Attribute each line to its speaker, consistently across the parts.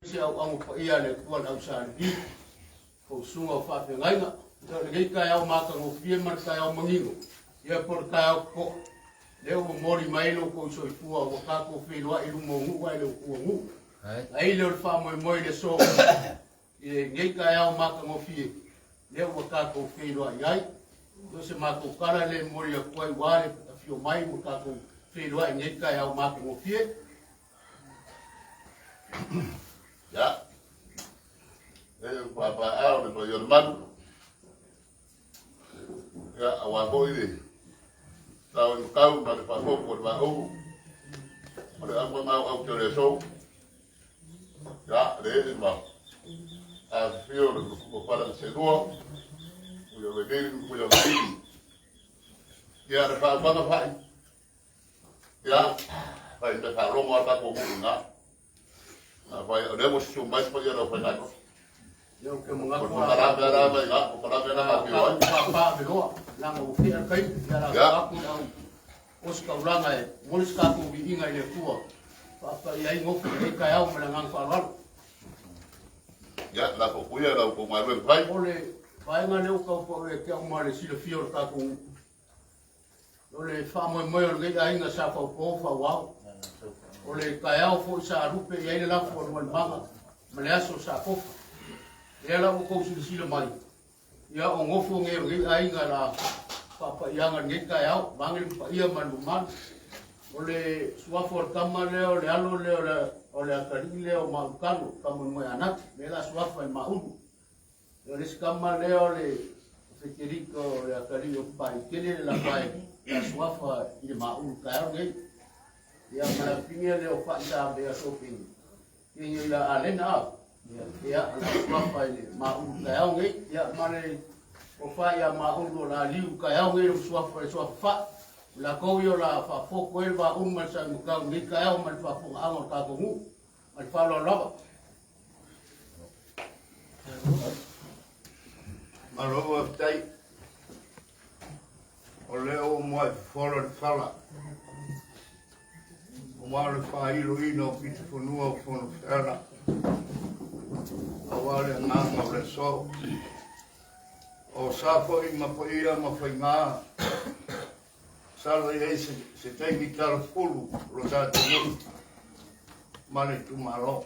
Speaker 1: Se auauga paia a le Atua le Au Sa Levi, kou susuga o faafeagaiga. Ia o lenei taeao matagofie ma le taeao manino, ia po o le taeao totoa, lea ua momoli mai ai lo outou soifua ua tatou feiloai i luma o nuu ae le o tua nuu. Ai lea o le faamoemoe i le aso i lenei taeao matagofie, lea ua tatou feiloai ai. O se matou tala lea e momoli atu ai ua le afio mai ua tatou feiloai i lenei taeao matagofie.
Speaker 2: Ya. E papa o le paia o le malu. Ya, aua foi le tau i makau ma le faafofu o le vaou. O le auga mau au te o le aso. Ya, le ee ma afifio le mapala i selua. Puia velili ma puia velili. Ya, le faaumaga fai. Ia, fai mea faalogo a tatou nuu i ina. Afai o lea ua susu mai le paia o le aufaigaluega.
Speaker 1: Ia, ou te manatu
Speaker 2: O le polokalame lava i ina, polokalame la afio ai.
Speaker 1: Papa aveloa, leaga ua tea le taimi. Ia, la atu le au ositaulaga e momoli se tatou viiga i le Atua, faapaia ai nofo i lenei taeao ma le agaga faaaloalo.
Speaker 2: Ia, lafo atu ia lau tou galuega fai.
Speaker 1: O le vaega lea ua tau pau e te au ma le silafia o le tatou nuu. O le faamoemoe o lenei aiga sa faupo fauao. O le taeao foi sa lupe i ai le lafo a Lualumaga ma le aso sa tofa. Lea la ua tou silasila mai, ia o nofo nei o lenei aiga la faapaiaga lenei taeao, vaeane le paia ma le mamalu. O le suafa o le tama lea, o le alo lea o le atalii lea o Maulukalo, Tamoemoe Anati, lea la suafa e Maulu. O le isi tama lea o le Fetelika o le atalii o Paitele le lapae la suafa i le maulu taeao nei. Ia ma le afine lea o Fai sa avea sopeni. Ia i la alena a. Ia la suafa i le maulu taeao nei. Ia ma le o Fai a maulu o la liu taeao nei o suafa le suafa Fai. La kou ia la faafoto ai le vaulu ma le saimutau nei taeao ma le faafogaaga o le tatou nuu. Ma le faaaloalo lava.
Speaker 3: Malo faafetai. O lea ua muai fofola le fala. Aua le faailoina o pitofanua o Fonofeala. Aua le agaga o le aso. O sa foi ma paia ma faiga. Masalo e i ai se taimi talafulu o lo tatou nuu ma le itumalo.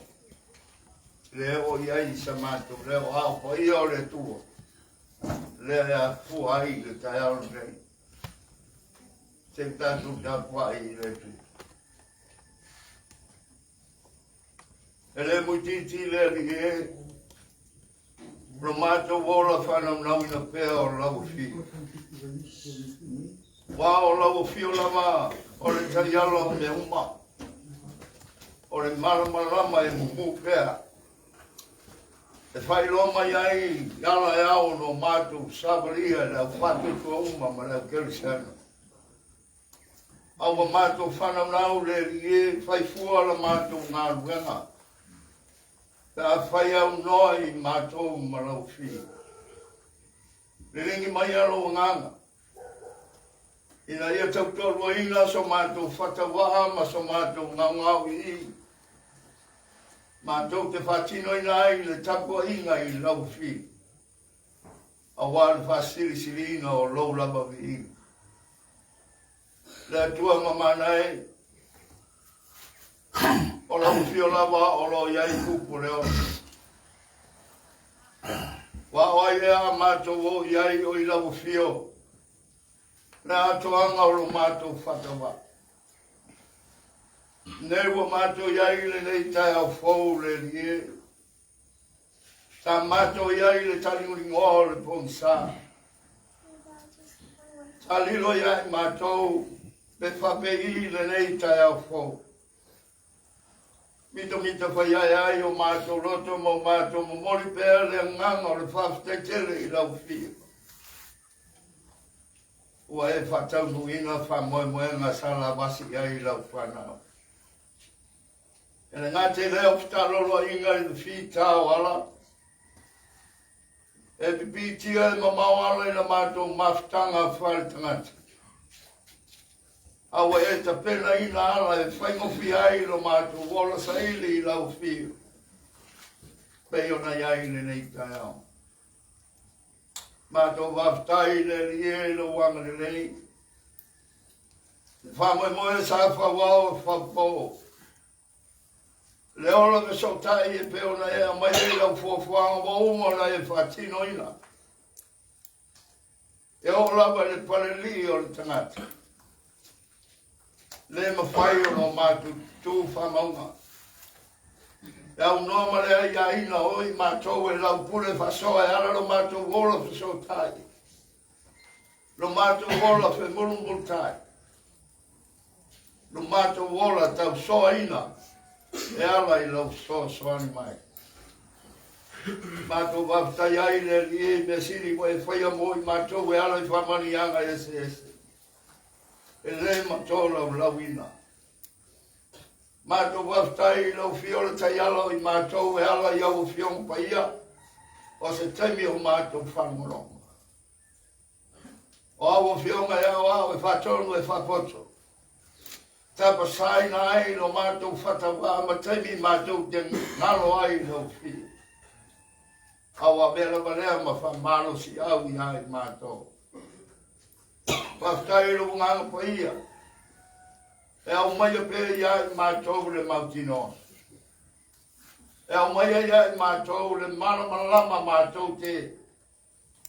Speaker 3: Le oo i ai sa matou leo, a o paia o le Atua, lea e afua ai le taeao lenei. Se i tatou tapuai i le Atua. E le muititi le Alii e, lo matou ola faanaunauina pea o lau afio. Ua o lau afio lava o le taiala o mea uma, o le malamalama e mumu pea, e faailoa mai ai ala e ao no matou savalia e le au faatuatua uma ma le au kerisiano. A ua matou fanaunau le Alii e, fai fua la matou galuega, pe afai aunoa i matou ma lau afio. Liligi mai lou agaga, ina ia tautoaluaina so matou fatauaa ma so matou gaogao ii, matou te faatinoina ai le tapuaiga i lau afio, aua le faasilisiliina o lou lava viiga. Le Atua mamana e, o lau afio lava o lo o i ai upu o le ola. Ua o ai ea a matou o i ai o i lau afio, le atoaga o lo matou fatauā. Nei ua matou i ai i lenei taeao fou le Alii e, sa matou i ai i le taligoligoa o le pogisa. Sa lilo ia i matou pe faapei lenei taeao fou. Mitamita fai ae ai o matou loto ma o matou momoli pea le agaga o le faafetai tele i lau afio. Ua e faataunuuina faamoemoega sa lavasi i ai lau fanau. E le gata i lea o fetaloloaiga i le fita o ala, e pipiitia e mamao ala i la matou mafutaga faale-tagata. A ua e tapenaina ala e faigofie ai lo matou ola saili i lau afio. Pei ona i ai lenei taeao. Matou faafetai i le Alii e i lou agalelei. Le faamoemoe sa fauao e faupo. Le ola fesootai e pei ona e aumai ai lau fuafuaga ua uma ona e faatinoina. E oo lava i le palelii o le tagata. Le mafai ona o matou tutū faamauga. E aunoa ma le aiaina o i matou e lau pule faasoa e ala lo matou ola fesootai. Lo matou ola femulumulutai. Lo matou ola tausoaina e ala i lau fesoasoani mai. Matou faafetai ai i le Alii i mea sili ua e faia mo i matou e ala i faamanuiaga eseese. E le matolaulauina. Matou faafetai i lau Afio le Taiala o i matou e ala i au Afioga Paia o se taimi o matou faalogologo. O au Afioga e aoao e faatonu e faapoto. Tapasaina ai lo matou fatauā ma taimi matou te galo ai i lau Afio. A ua avea lava lea ma faamalosiau iā i matou. Faafetai i lou Agaga Paia e aumaia pea iā i matou le mautinoa. E aumaia iā i matou le malamalama matou te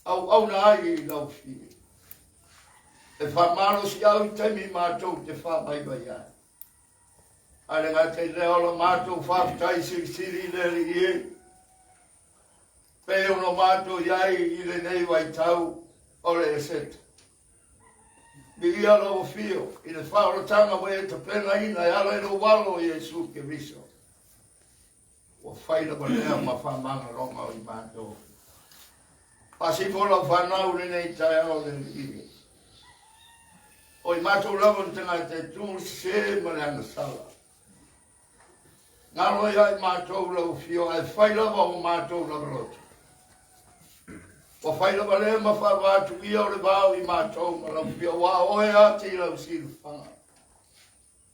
Speaker 3: auauna ai i lau Afio. E faamalosiau i taimi matou te faavaivai ai. Ae le gata i lea o la matou faafetai silisili i le Alii e. Pei ona matou i ai i lenei vaitau o le Eseta. Viia lou afio i le faaolataga ua e tapenaina e ala i lou Alo o Iesu Keriso. Ua fai lava lea ma faamagaloga o i matou. Faasifo lau fanau i lenei taeao le Alii. O i matou lava ni tagata e tumu sese ma le agasala. Galo ia i matou lau afio ae fai lava o matou lava loto. Ua fai lava lea ma faavaatuia o le vao i matou ma lau afio ua oe ati i lau silafaga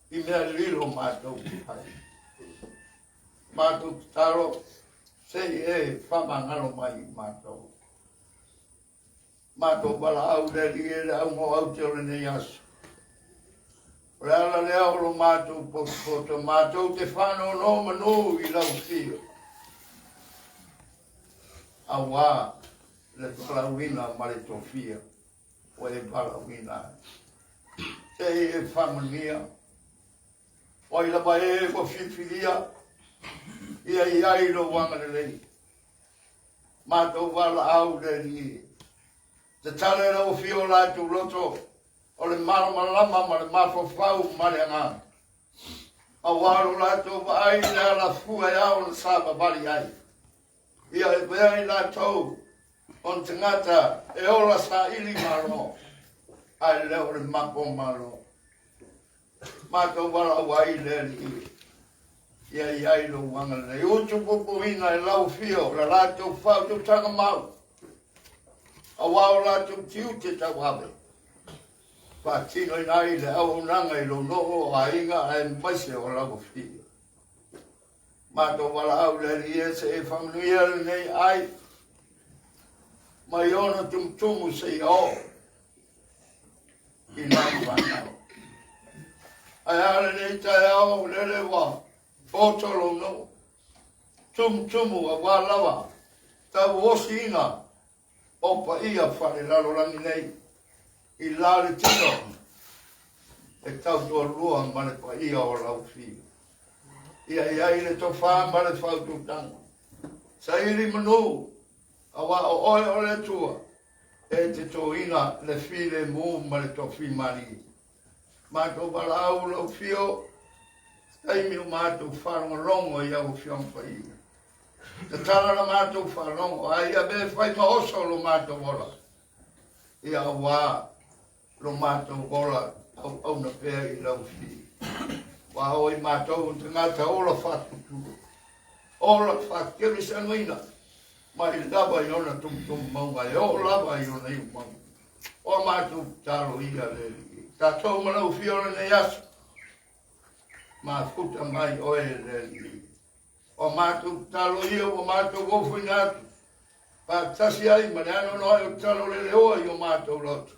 Speaker 3: i mea lilo matou te fai. Matou tatalo se i e faamagalo mai i matou. Matou valaau le Alii e le auga o aute o lenei aso. O le ala lea o lo matou potopoto, matou te faanonomanu i lau afio. Auā le valaauina ma le tofia ua e valaauina ai. Se i e faamanuia, o ai lava e ua filifilia, ia i ai lou agalelei. Matou valaau le Alii. Tatala e lau afio o latou loto o le malamalama ma le mafaufau ma le agaga. Auā lo latou vaai i le alafua e ao ona savavali ai. Ia e avea i latou o ni tagata e ola saili malo, ae le o le mapo malo. Matou valaau ai le Alii, ia i ai lou agalelei. Utupupuina e lau afio la latou faautautaga mau, auā o latou tiute tauave, faatinoina ai le auaunaga i lou noo o aiga aemaise o lau afio. Matou valaau le Alii e se e faamanuia lenei ai, mai ona tumutumu seia oo i lau fanau. Ae a lenei taeao lele ua poto lou nuu, tumutumu auā lava tauosiina o paia faalelalolagi nei i la le tino e tautoalua ma le paia o lau fiu. Ia i ai le tofā ma le faautautaga. Saili manu, auā o oe o le Atua e te toina le filemu ma le tofimalie. Matou valaau lau afio, taimi o matou faalogologo i au Afioga Paia. Tatala la matou faalogo, ae ia avea e fai ma oso lo matou ola. Ia auā lo matou ola auauna pea i lau afio. Ua o i matou o tagata ola faatutulu, ola faakerisanoina, mai lava i ona tumutumu mauga e oo lava i ona iu mauga. O a matou tatalo ia le Alii. Tatou ma lau afio lenei aso, mafuta mai oe le Alii. O matou tatalo ia ua matou ofoina atu, faatasi ai ma le anoanoai o tatalo leleoa i o matou loto.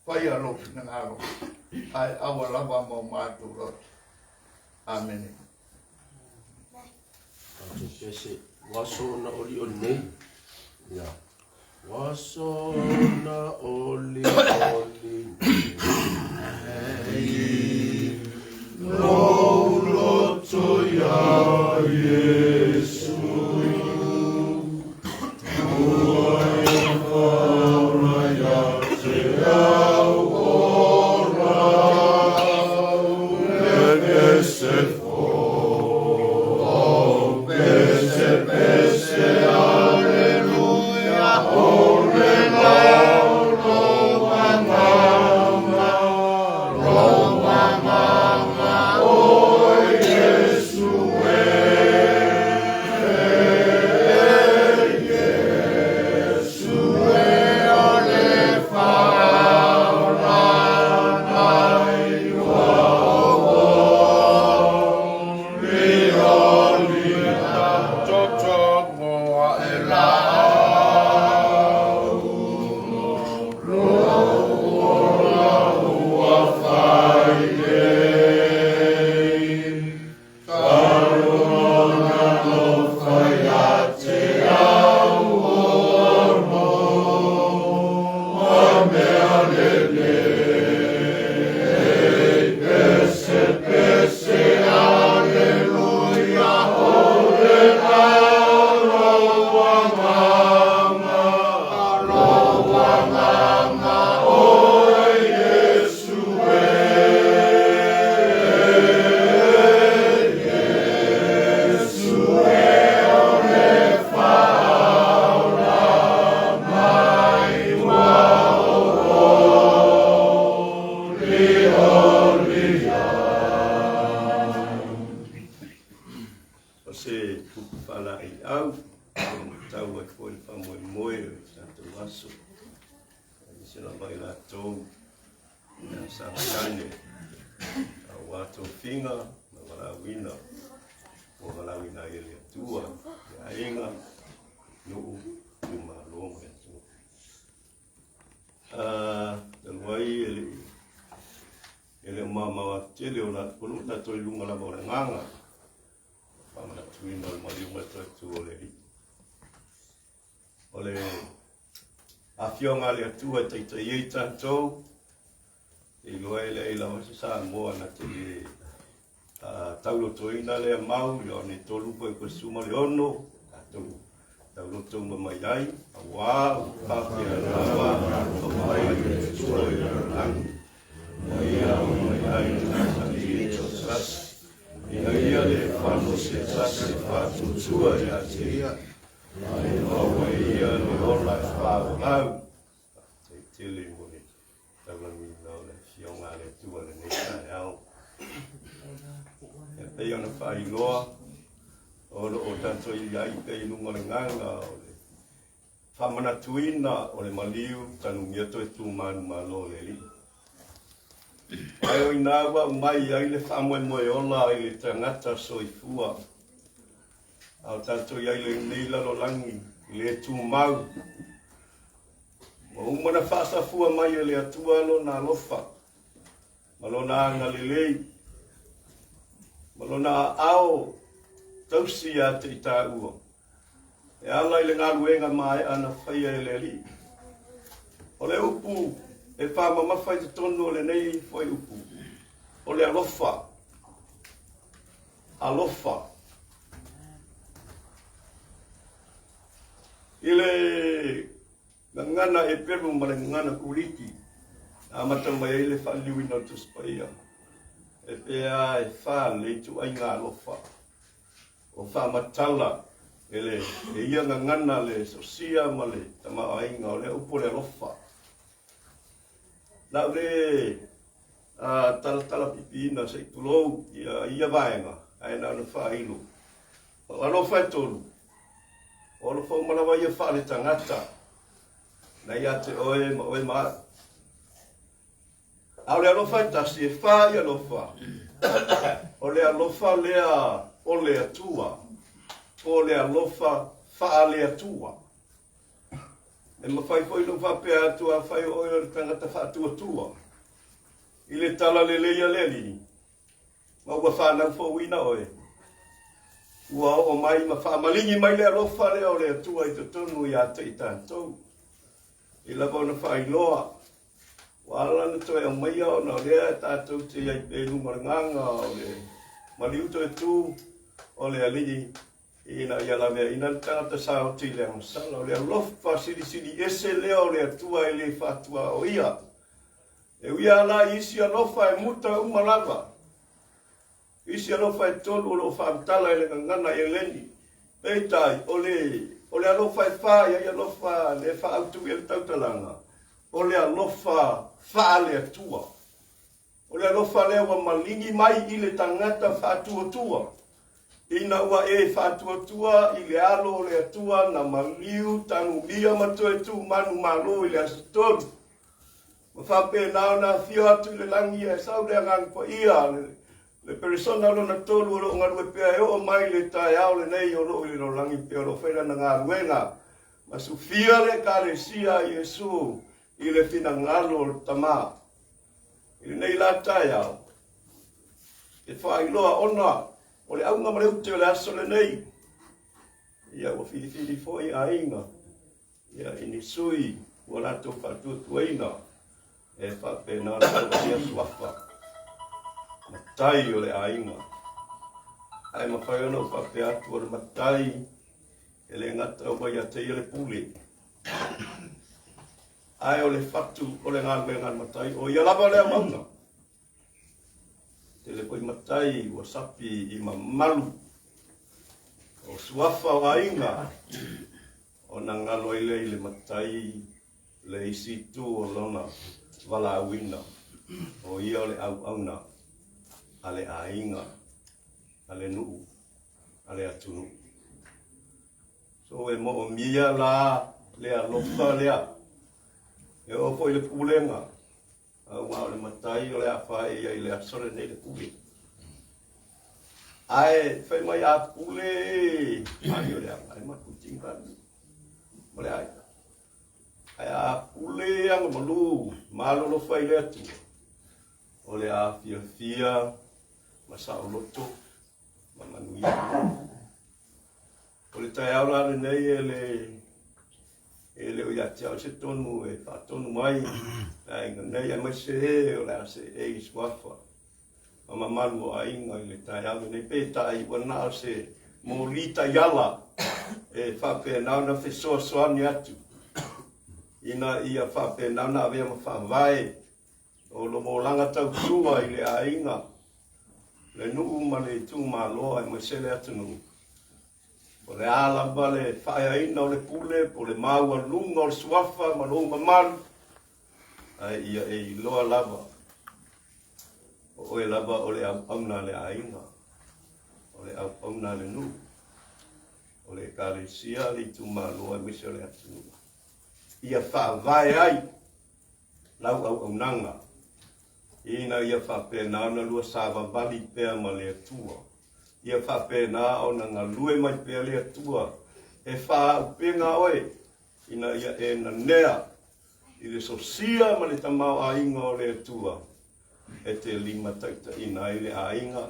Speaker 3: Faia lou finagalo, ae aua lava ma o matou loto. Amene.
Speaker 4: Tatou pese, ua soona olioli nei. Ia. Ua soona olioli nei. Lou loto iā Iesu. Ua e whaora ia te au ora. Le pese fo, pese pese aleluia, o le lau lo manganga, lo manganga, o Iesu e. Iesu e o le whaolana i Totogoa e lau, lou ola ua fai nei. Talu ona alofa ia te au ono, ma mea lelei. Pese, pese, aleluia, o le lau lou agaga, lou agaga, o Iesu e. Iesu e o le whaolana i ua olioli ai.
Speaker 5: O se upu faalaeiau e matau ai foi le faamoemoe o le tatou aso. Aemaise lava i latou ia sagatane aua tofiga ma valaauina ua valaauina ai e le Atua i aiga, nuu, itumalo ma le atunuu. Talu ai e le e le o mamao atu tele o o lo o tatou i luga lava o le agaga faamanatuina o le maliu ma le toe tu o le Alii. O le afioga a le Atua e taitai ai tatou, e iloa e leai lava se Samoa na te le taulotoina lea mau, Ioane 3:16, tatou tauloto uma mai ai, auā ua faapea lava ona mai le Atua i le lalolagi, ua ia oo mai ai lona Alii e toatasi, ina ia le fano se tasi e faatuatua ia te ia, a e maua e ia le ola e faaolau. Faafetai tele mo le taulagiina o le Afioga a le Atua i lenei taeao. E pei ona faailoa, o lo o tatou i ai pea i luga o le gaga o le faamanatuina o le maliu tanumia toe tu manumalo o le Alii. Ae o ina ua aumai ai le faamoemoe ola i le tagata soifua, a o tatou i ai lenei lalolagi i le tumau, ua uma na faasafua mai e le Atua lona alofa ma lona agalelei ma lona aao tausi ia te i tāua e ala i le galuega maea na faia e le Alii. O le upu e faamamafa i totonu o lenei fuaiupu, o le alofa. Alofa. I le gagana Eperu ma le gagana Kuliki, na amata mai ai le faaliliuina o le Tusi Paia, e pea e fa le ituaiga alofa o faamatala e le e ia gagana le sosia ma le tamaoaiga o lea upu o le alofa. Na au le talatala pipiina se i tulou ia ia vaega, ae na ona faailo. O alofa e tolu, o alofa uma lava ia faaletagata, na ia te oe ma oe ma au. A o le alofa e tasi, e fa i alofa, o le alofa lea o le Atua. Po o le alofa faale-Atua. E mafai foi ona ou faapea atu, afai o oe o le tagata faatuatua i le talalelei a le Alii, ma ua fanau fouina oe, ua oo mai ma faamaligi mai le alofa lea o le Atua i totonu ia te i tatou. I lava ona faailoa, ua ala ona toe aumaia ona o lea tatou te i ai pea i luga o le gaga o le maliu toe tu o le Alii ina ia laveaiina le tagata saoti i le agasala. O le alofa silisili ese lea o le Atua e le faatuaoia. E ui lava la i isi alofa e muta uma lava, isi alofa e tolu o lo o faamatala e le gagana Eleni, peitai, o le, o le alofa e fa i ai alofa le faaautu i le tautalaga, o le alofa faale-Atua. O le alofa lea ua maligi mai i le tagata faatuatua, ina ua e faatuatua i le alo o le Atua na maliu tanumia ma toe tu manumalo i le aso tolu, ma faapena ona afio atu i le lagi ae sau le Agaga Paia, le peresona lona tolu o lo o galue pea e oo mai le taeao lenei o lo o i le lalolagi pea o lo o fai lana galuega ma sufia le Ekalesia a Iesu i le finagalo o le Tama. I lenei la taeao, e faailoa ona o le auga ma le ute o le aso lenei, ia ua filifili foi aiga, ia i ni sui ua latou faatuatuaina e faapena ona tauasia suafa matai o le aiga. Ae mafai ona ou faapea atu o le matai e le gata ua ia te ia le pule, Ae o le fatu o le galuega a le matai, o ia lava le auauna. Tele foi matai ua sapi i mamalu o suafa o aiga, ona galo ai lea i le matai le isi itu o lona valaauina, o ia o le auauna a le aiga, a le nuu, a le atunuu. So e moomia la le alofa lea. E oo foi le pulega, aua o le matai o le a fai ai le aso lenei le pule. Ae fai mai a pule, ai o le aga e matutinga ma le aiga. Ae a pule aga malu, malolo fai le Atua, o le a fiafia ma saoloto ma manuia. O le taeao la lenei e le e le o ia te au se tonu e faatonu mai le aiga nei, aemaise e o le a seei i suafa ma mamalu o aiga i le taeao lenei, peitai ua na o se moli taiala e faapena ona fesoasoani atu ina ia faapena ona avea ma faavae o lo olaga tautua i le aiga, le nuu ma le itumalo aemaise le atunuu. O le a lava le faaeaina o le pule po o le maualuga o le suafa ma lou mamalu, ae ia e iloa lava o oe lava o le auauna a le aiga, o le auauna a le nuu, o le ekalesia, le itumalo aemaise o le atunuu. Ia faavae ai lau auaunaga ina ia faapena ona lua savavali pea ma le Atua. Ia faapena ona galue mai pea le Atua e faaupega oe ina ia e nanea i le sosia ma le tamaoaiga o le Atua e te limataitaiina ai le aiga,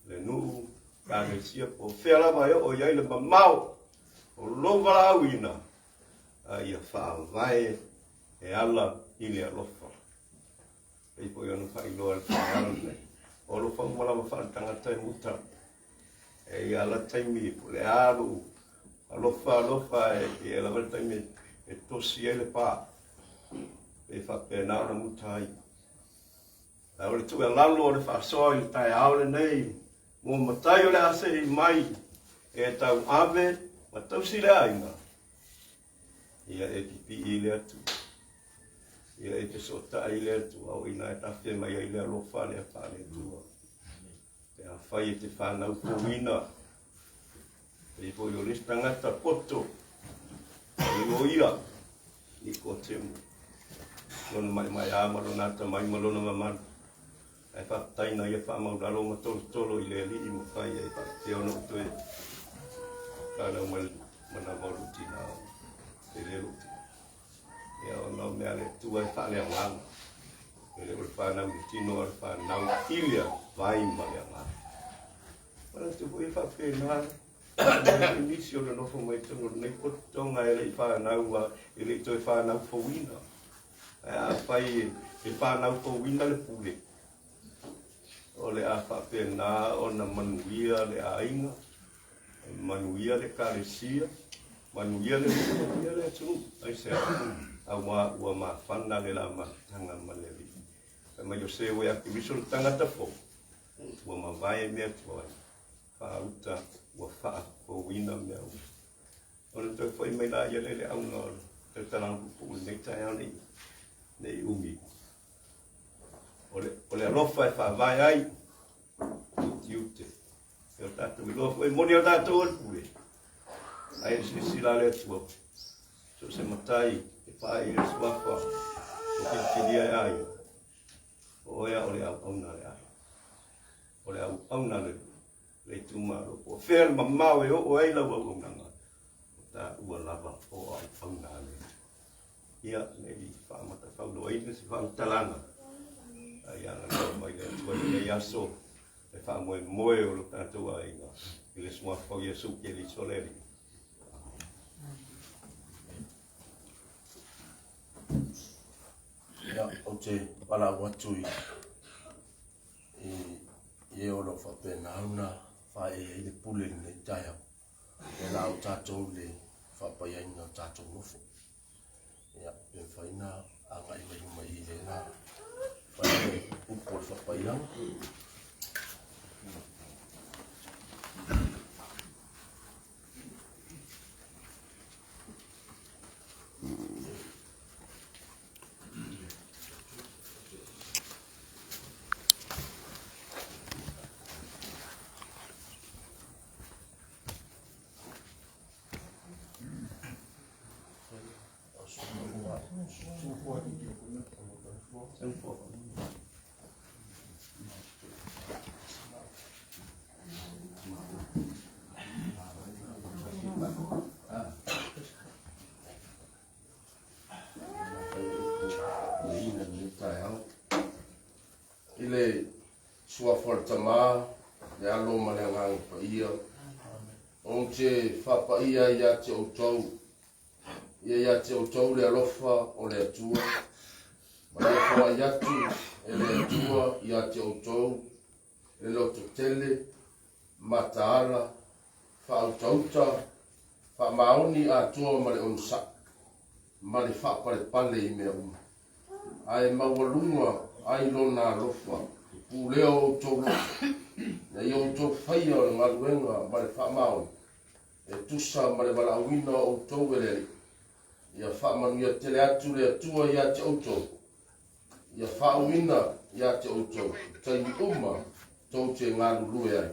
Speaker 5: le nuu, ekalesia, po o fea lava e oo i ai le mamao o lou valaauina, a ia faavae e ala i le alofa. Pei foi ona faailoa i le taeao lenei, o alofa uma lava faaletagata e muta. E i ala taimi po o le a lou alofa alofa e i ai lava le taimi e tosi ai le pa. Pe faapena ona muta ai. Ae o le tuualalo o le faasoa i le taeao lenei, mo matai o le a seei mai e tauave ma tausi le aiga, ia e pipii i le Atua, ia e fesootai i le Atua, o i ina e tafe mai ai le alofa lea faale-Atua. Pe afai e te fanau fouina, pei foi o le isi tagata poto, o le loia, Nikotemo, lona maemaea ma lona atamai ma lona mamalu, ae faafetai na ia faamaulalo ma tolotolo i le Alii ma fai ai faapea ona ou toe Fanau mai le manava o lou tina, tele lou tina. Ia ona o mea a le Atua e faaleagaga. E le o le fanau i le tino, a o le fanau i le vai ma le agaga. Manatu foi e faapena nisi o le nofo mai totonu o lenei pototoga e le i fanau a, e le i toe fanau fouina. Ae afai e fanau fouina le pule, o le a faapena ona manuia le aiga, manuia le Ekalesia, manuia le nuu, manuia le atunuu. Aisea? Auā ua mafana le la mafutaga ma le Alii. Fai mai o se ua ia Keriso le tagata fou, ua mavae mea tuai, faauta ua faafouina mea uma. Ona toe foi mai la ia le le auga o le tautalaga puupuu i lenei taeao nei, nei umi. O le, o le alofa e faavae ai utiute. E o tatou iloa foi, moni o tatou o le pule. Ai e silasila le Atua. So se matai e pae i le suafa o filifilia e aiga. O oe o le auauna le aiga. O le auauna le le itumalo. Po o fea le mamao e oo ai lau auaunaga. O taua lava o auauna a le Atua. Ia, ne i faamatafauloaina se faamatalaga, a ia agalelei mai le Atua i lenei aso, le faamoemoe o lo tatou aiga i le Suafa o Iesu Keriso le Alii.
Speaker 6: Ia, ou te valaau atu i i e o lo o faapena ona faaee ai le pule i lenei taeao. E la o tatou le faapaiaina o tatou nofo. Ia, pe mafai ona agai mai luma i le la fai le upu o le faapaiaga. I le Suafa o le Tama, le Alo ma le Agaga Paia, ou te faapaia ai ia te outou, ia ia te outou le alofa o le Atua, ma ia foai atu e le Atua ia te outou le lototele, mataala, faautauta, faamaoni atoa ma le onosai, ma le faapalepale i mea uma. Ae maualuga ai Lona alofa i pulea o outou loto, ina ia outou faia o le galuega ma le faamaoni, e tusa ma le valaauina o outou e le Alii. Ia faamanuia tele atu le Atua ia te outou, ia faauuina ia te outou i taimi uma tou te galulue ai,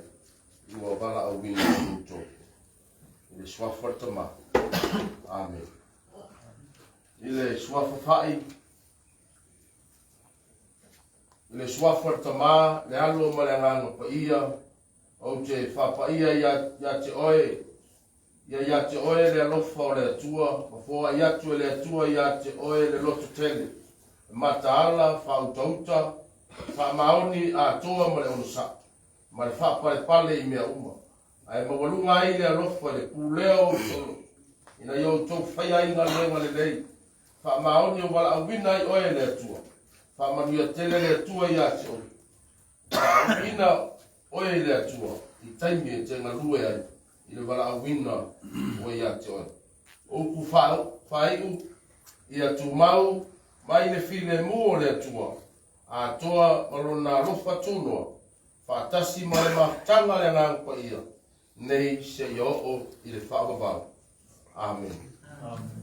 Speaker 6: ua valaauina ai outou. I le Suafa o le Tama. Amene. I le Suafa Fa'i, i le Suafa o le Tamā, le Alo ma le Agaga Paia, ou te faapaia ia, ia te oe, ia ia te oe le alofa o le Atua, ma foai atu e le Atua ia te oe le loto tele, e mataala, faautauta, faamaoni atoa ma le onosai, ma le faapalepale i mea uma. Ae maualuga ai le alofa i le pulea o outou loto, ina ia outou faia ai galuega lelei, faamaoni o valaauina ai oe e le Atua. Faamanuia tele le Atua ia te oe. Valaauina oe i le Atua i taimi e te galue ai i le valaauina ua ia te oe. O upu faaiu, ia tumau mai le filemu o le Atua, atoa ma lona alofa tunoa, faatasi ma le mafutaga a le Agaga Paia, nei seia oo i le faavavau. Amene. Amen.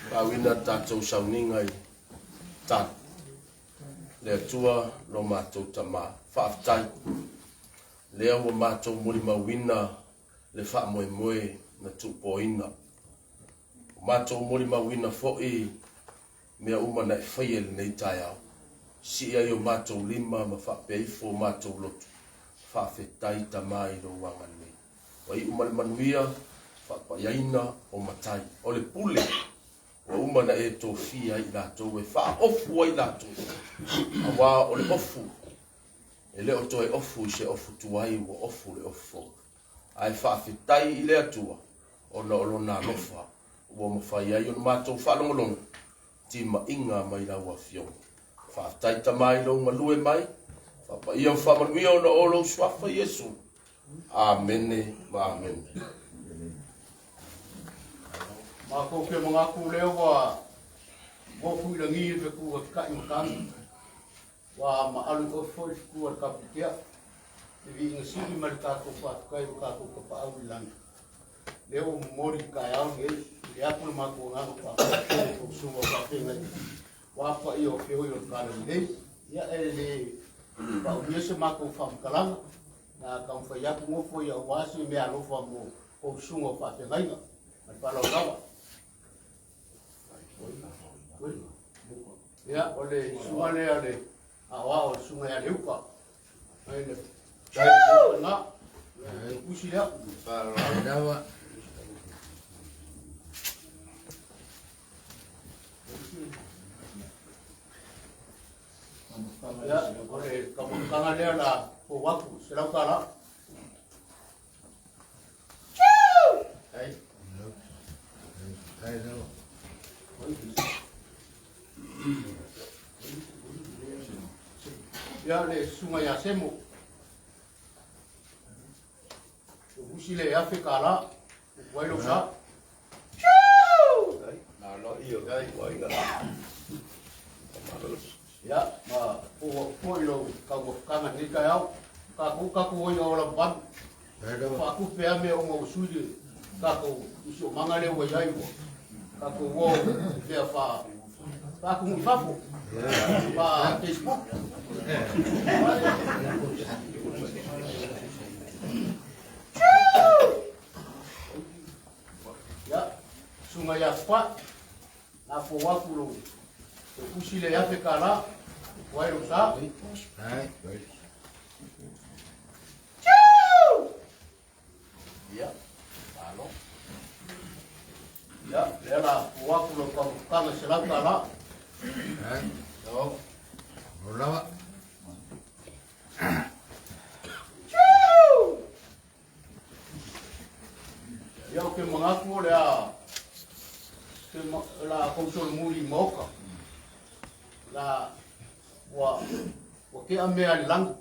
Speaker 6: Faauina tatou sauniga i ta le Atua lo matou Tama. Faafetai. Lea ua matou molimauina le faamoemoe na tuupoina. Ua matou molimauina foi mea uma na e faia i lenei taeao. Sii ai o matou lima ma faapea ifo o matou loto. Faafetai Tama i lou agalelei. Ua iu ma le manuia faapaiaina o matai. O le pule ua uma na e tofia ai i latou e faaofu ai latou. Aua o le ofu, e le o toe ofu i se ofu tuai, ua ofu le ofu fou. Ae faafetai i le Atua ona o lona alofa ua mafai ai ona matou faalogologo timaiga mai lau Afioga. Faafetai Tama i lou galue mai, faapaia ma faamanuia ona o lou suafa Iesu. Amene ma amene.
Speaker 1: Matou te manatu lea ua mofu i lagi le fetu a ta'i matagi. Ua maalu oe foi le fetu a le Kapitea. Le viiga sili ma le tatou faafetai o tatou tapaau i lagi. Lea ua momoli i le taeao lenei, i le atu le matou agaga faafetai i tou susuga o faafeagai. Ua paia o feoi o le Talalelei. Ia e le paumia se matou faamatalaga. Na taumafai atu nofo ia aua se mea alofa mo tou susuga o faafeagaiga. Ma le faaaloalo lava. Ia, o le susuga lea le aoao o le susuga ia Leuka. Ai le na. Usi lea.
Speaker 3: Lava.
Speaker 1: Ia, o le kamakaga lea la fou atu, $100.
Speaker 3: Ai. Ai lava.
Speaker 1: Ia, le susuga ia Semo. O usi le $1,000. Upu ai lou sa.
Speaker 5: Nalo ia waiga.
Speaker 1: Ia, ma o foi lou kaumafakaga nei taeao. Tatou tatou ai o lava.
Speaker 3: Ai lava.
Speaker 1: Faatupe a mea uma o sui le tatou usiomaga lea ua i ai ua. Tatou o mea fa faatumu i fafo. Fa Facebook. Ia, susuga ia Fa. Na fou atu lou usi le $1,000. Upu ai lou sa.
Speaker 3: Ai.
Speaker 1: Ia, malo. Ia, lea la fou atu lou kaumafakaga $100.
Speaker 3: Ai.
Speaker 1: Yo.
Speaker 3: O lava.
Speaker 1: Ia, o te manatu o le a te la kousolomuli i maoka. La ua ua tea mea le lagi.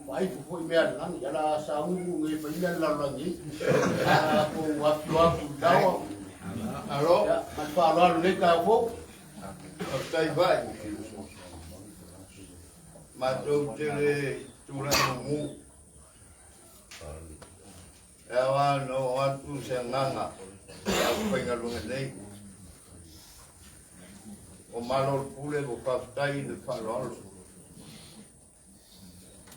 Speaker 1: Faaifu foi mea le lagi. Ia la saugu nge fai mea le lalolagi ei. A kou afio atu i lawa.
Speaker 3: Alo.
Speaker 1: Ia, ma le faaaloalo nei taeao fou.
Speaker 3: Faafetai vai. Matou te le tulai mumu. E awa na o atu se agaga i au faigaluega nei. O malo le pule ua faafetai i le faaaloalo.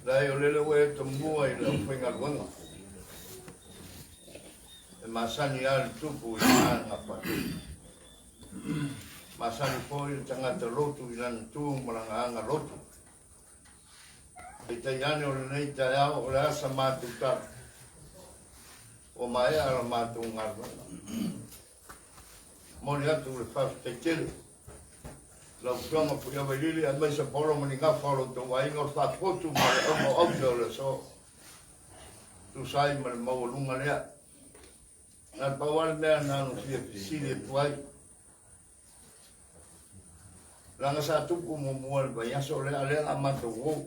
Speaker 3: Lai o lele ua e tomua i le aufaigaluega. E masani lava le tupu i agaga faatupu. Masani foi le tagata lotu i lana tu ma lana aga lotu. Peitai ane o lenei taeao o le a sa matou tala. Ua maea la matou galuega. Momoli atu le faafetai tele. Lau Afioga Fuiavailili aemaise Paolo ma ni gafa o lo outou aiga o le faafotu ma le auga o aute o le aso. Tusa ai ma le maualuga lea. Na le pau lava le mea na ona fia fesili atu ai. Leaga sa tupu muamua i le vaiaso lea, a o lea o le a matou o.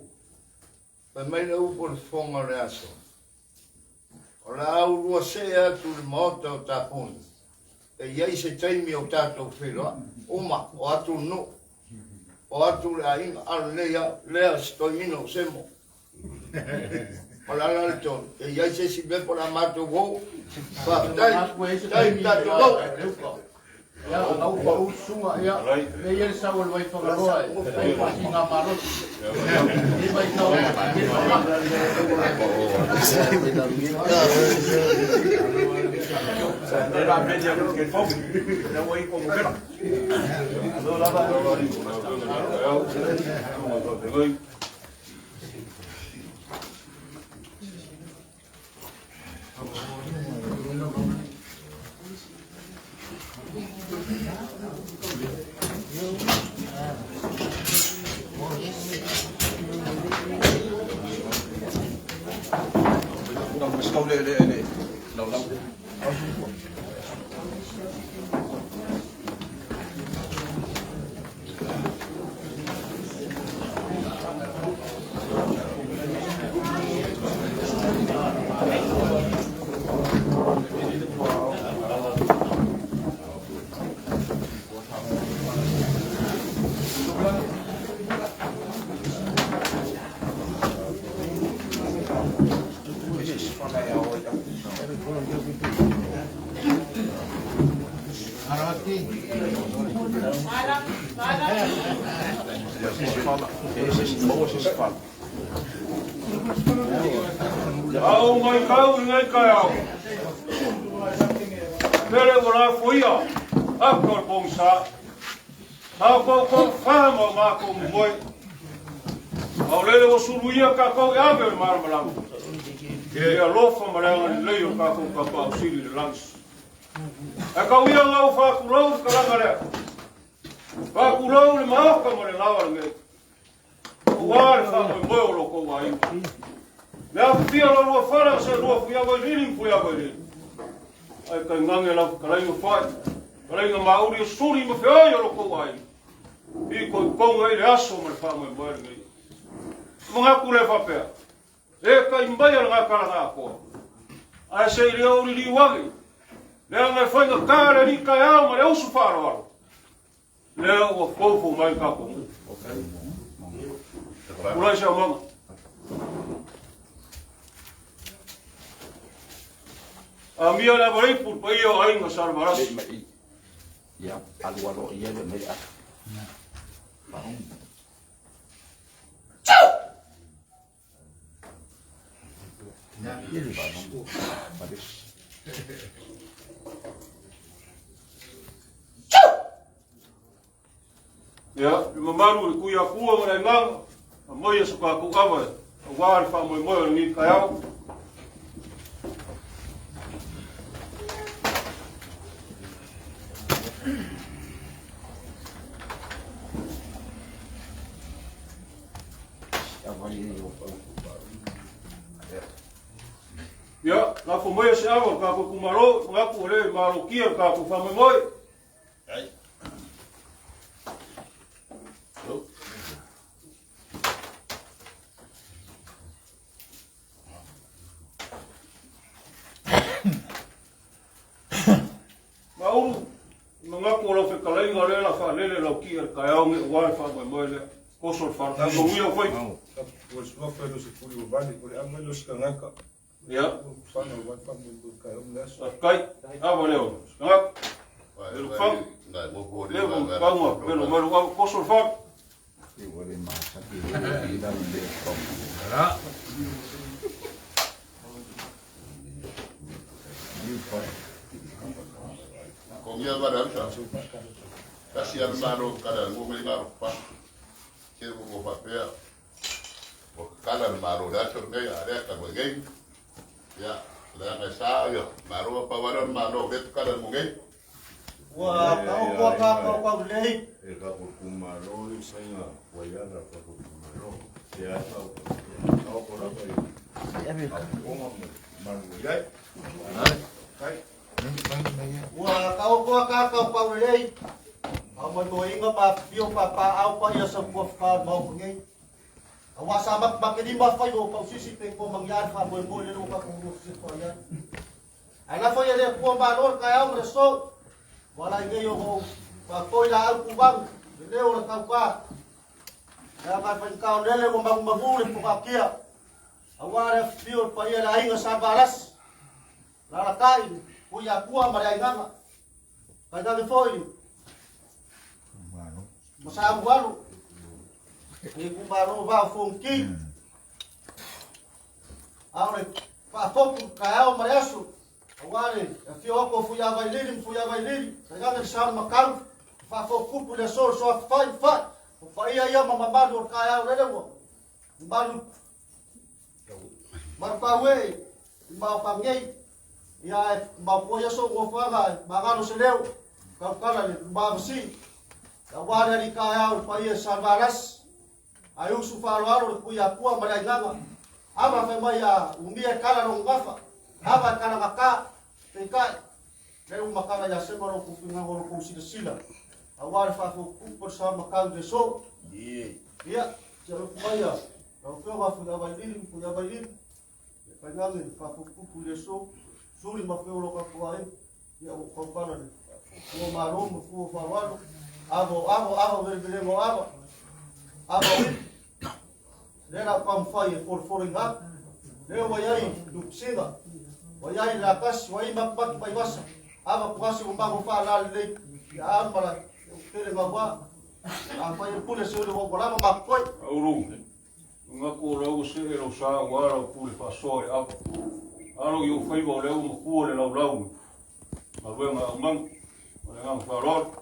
Speaker 3: Fai mai le upu o le fofoga o le aso, o le a ulua see atu i le maota o Tapuni, e i ai se taimi o tatou feiloai, uma, o atu le nuu, o atu le aiga, a o lenei lava, lea si toeaina o Semo. O le a la le tonu? E i ai se isi mea po o le a matou o? Faafetai,
Speaker 1: Manatu e ai se
Speaker 3: tai
Speaker 1: taimi
Speaker 3: tatou
Speaker 1: le
Speaker 3: o.
Speaker 1: a leuka. Ia, lau pa u sunga ia. Le ia sa o le vai whakaloa e. Ai pa ki ngā malosi. Ni mai tau. Ni
Speaker 4: Au mai kau i ngai kai au. Pere o la foia. A ko pong sa. Sa ko ko fa mo ma ko moe. Au lele o sulu ia ka ko e ave o mara malamu. Ia lofa ma le anga lei o ka ko ka pa o sili le langs. E ka uia ngau fa kulou ka langa lea. Fa kulou le maoka mo le lawa le ngai. Ua le fa moe moe o lo ko wa inga. Le a fia lo lua fara se lua fuia vai lili fuia vai lili. Ai kai ngange la kalai fai. Kalai nga mauri o suri ma feoi o lo ko wa inga. I ko konga i le aso ma le fa moe moe le ngai. Mga kule fa pea. E kai mai ala ngā kala ngā koa. Ai se i le ori li wangi. Le anga e whainga kā le ri kai au ma le usu whaaro aro. Le ua fōfō mai ka kongu. Ulai se amanga. A mia le avareipu pa ia o ainga sa marasi.
Speaker 7: Ia, alu alo ia le mea.
Speaker 4: Ia, le mamalu i kui akua ma le nganga, a mai e so ka ku awa, a wā le wha moe moe o le ngi kai au. Ia, la fo mai se awa ka ku kumaro, nga ku le malo kia ka ku wha moe moe. Mauru, mga ko lau whekalainga le la wha lele lau ki e kai au nge wā wha moe moe le koso le wha ka uia o whai.
Speaker 8: O le suafa e lo se puli o vale, o le anga lo se kangaka.
Speaker 4: Ia,
Speaker 8: O whana o wai wha mo kai o le aso.
Speaker 4: kai, awa leo, ngak, Pelu fang. Le mo kaunga, pelu malu au koso le wha.
Speaker 2: Ko ngia va ra sa. Kasi al maro kada ngo ngi maro pa. Ke mo pa pea. O kala maro ra so ngai are ka mo ngai. Ya, la ngai sa yo. Maro pa wa maro de kala mo ngai.
Speaker 1: Ua kau kua ka kau kau lei.
Speaker 5: E ka ko kumalo i sainga waiana ka ko kumalo. Te ata o o ko rapa i. A konga mo manu iai. Kai.
Speaker 1: Ua kau kua ka kau kau lei. Au mai mo inga pa pio pa pa au pa ia sa pua wha mau ngai. Awa sa mak makini ma whai o pau sisi pe ko mangyar wha moe moe le ka ko si ko ia. Ai la foi le pua ma lor ka au mre so. Wala ngai o pa koi la au kubang. Le o le kau ka. Ya ka whai kau lele ko magu magu le puka kia. Awa re pio pa ia la inga sa balas. La la kai. Ko ia pua ma le inganga.
Speaker 9: Tainane foi ma sa alualu i itumalo Vaa o Fonoti. A o le faafotu taeao ma le aso, aua le afio atu o Fuiavailili ma Fuiavailili, tainane le sa o le Matau, le faafotutupu i le aso o le Soatafai ma Fai, o paia ia ma mamalu o le taeao lele ua malu malupauee i maota nei. Ia ae maopoa ia sou nofoaga e magalo se leo, tautala le lumavasi, aua le alii taeao i le paia i Salevalasi, ae usu faaaloalo le Tuiatua ma le Aigaga. Ava fai mai a umia e kala lona gafa, ava e kalagata, peitai, lea ua matala ia Sema lo outou finagalo lo outou silasila, aua le faafotutupu o le sa matau i le aso. Ia, se alofa mai a lau Afioga Fuiavailili ma Fuiavailili, ia tainane le faafotutupu i le aso, suli ma feo o lo tatou aiga, ia ua tautala le fua malo ma fua faaaloalo, ava o ava, ava o velevelega o ava, ava o ipu, lea la taumafai e folofoloina atu. Lea ua i ai Lupusina, ua i ai Latasi, ua i ai Matumatu mai Vasa, ava Tugasi ua mago faalalelei, ia alu ma la tele gaua. Afai e pule se ule ua lava matoi.
Speaker 4: Aulu, Luga atu o lea ua see lou sa aua lau pule faasoa i ava. Alo i ou faiva o lea ua matua le laulau i galuega aumaga. Ma le agaga faaaloalo.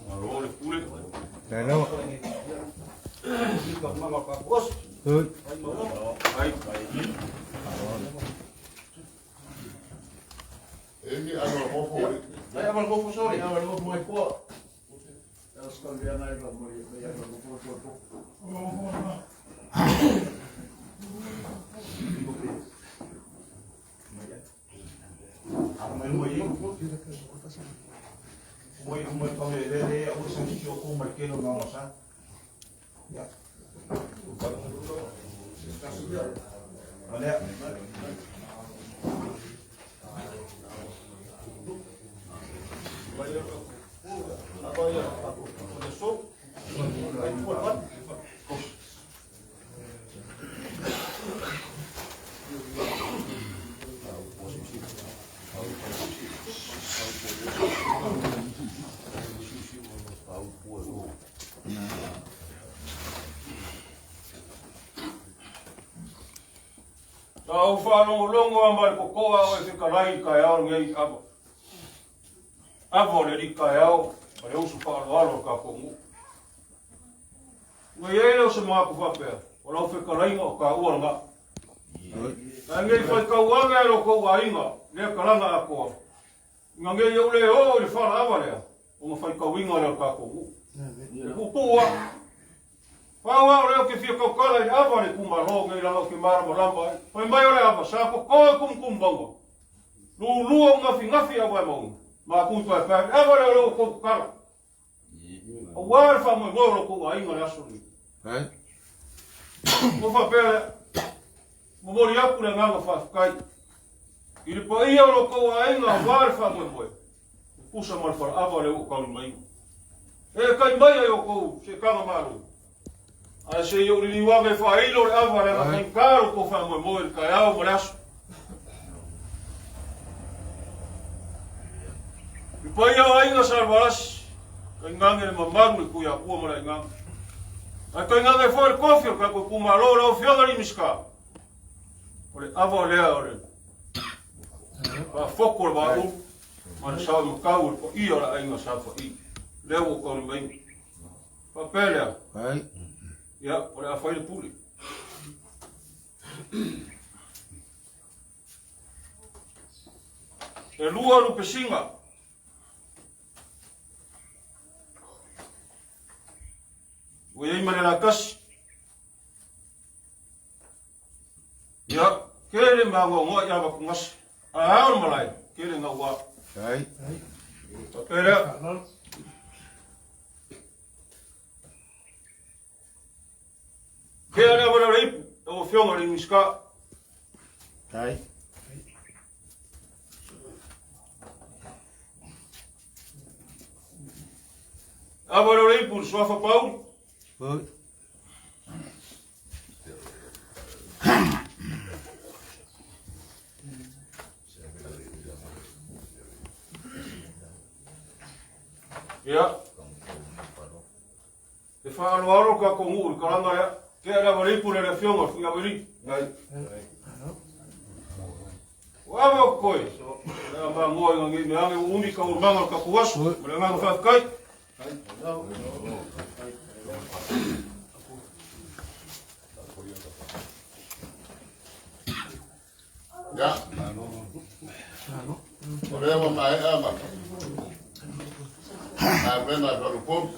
Speaker 4: Malo le pule. Ai.
Speaker 2: E ni ano a mofo o le.
Speaker 1: Ai aval mofo sori. Aval mofo mai koa. Teo ska le anai la mo i aval mofo to to.
Speaker 8: Moi moi pa me le le o sa ki o ko mai ke no ma sa. Ya. Olha.
Speaker 4: Sa ou faalogologo a ma le kokoa o e fetalai i taeao lenei ava. Ava o le alii taeao ma le usu faaaloalo o le tatou nuu. Ua i ai lea o se manatu faapea, o lau fetalaiga o taua lena. Ae nei faitau ane e lo tou aiga lea talaga atoa, ina nei ou le oo i le falaava lea, ona faitauina lea o le tatou nuu. E puupuu lava. Pau lava o lea ou te fia tautala i le ava a le itumalo nei leaga ou te malamalama ai. Fai mai o le ava sa toto i tumutumu mauga. Lulua u gafigafi ava e mauga. Ma tui paepae. Le ava lea o lea ua tou tatala. Aua le faamoemoe o lo tou aiga le aso lenei. Ua faapea lea. Momoli atu le agaga faafetai i le paia o lo tou aiga aua le faamoemoe. Tusa ma le falaava lea ua ou taulimaina. E kai mai ai outou seetaga malo. Ae se i ou liliu ane e faailo le ava leaga faigata lo tou faamoemoe i le taeao ma le aso. Le paia o aiga Salevalasi, tainane le mamalu le Tuiatua ma le Aigaga. Ae tainane foi le tofi o le tatou itumalo lau Afioga i le Minisita. O le ava lea o le faafoto o le vaaulu ma le sao matau o le paia o le aiga sa fa'i. Lea ua ou taulimaina. Faapea lea. Ia, o le a fai le pule. E lua lupesiga. Ua iai ma le lakasi. Ia, kele magoagoa i avakugase. A ao le malae, kele gauā. Faapea lea. Kea le ava le ipu, lau Afioga i le Minisita. Ava le ipu, le suafa Pauli. Ia. E faaaloalo le tatou nuu i le talaga lea. Tea le avaleipu le afioga o Fuiaveli. Ua ava o koe. Le a magoa i ngei mea ane ua umi taualumaga o le tatou aso. Ma le agaga faafetai.
Speaker 2: Ia. O lea ua maea ma galuega a Faleupolu.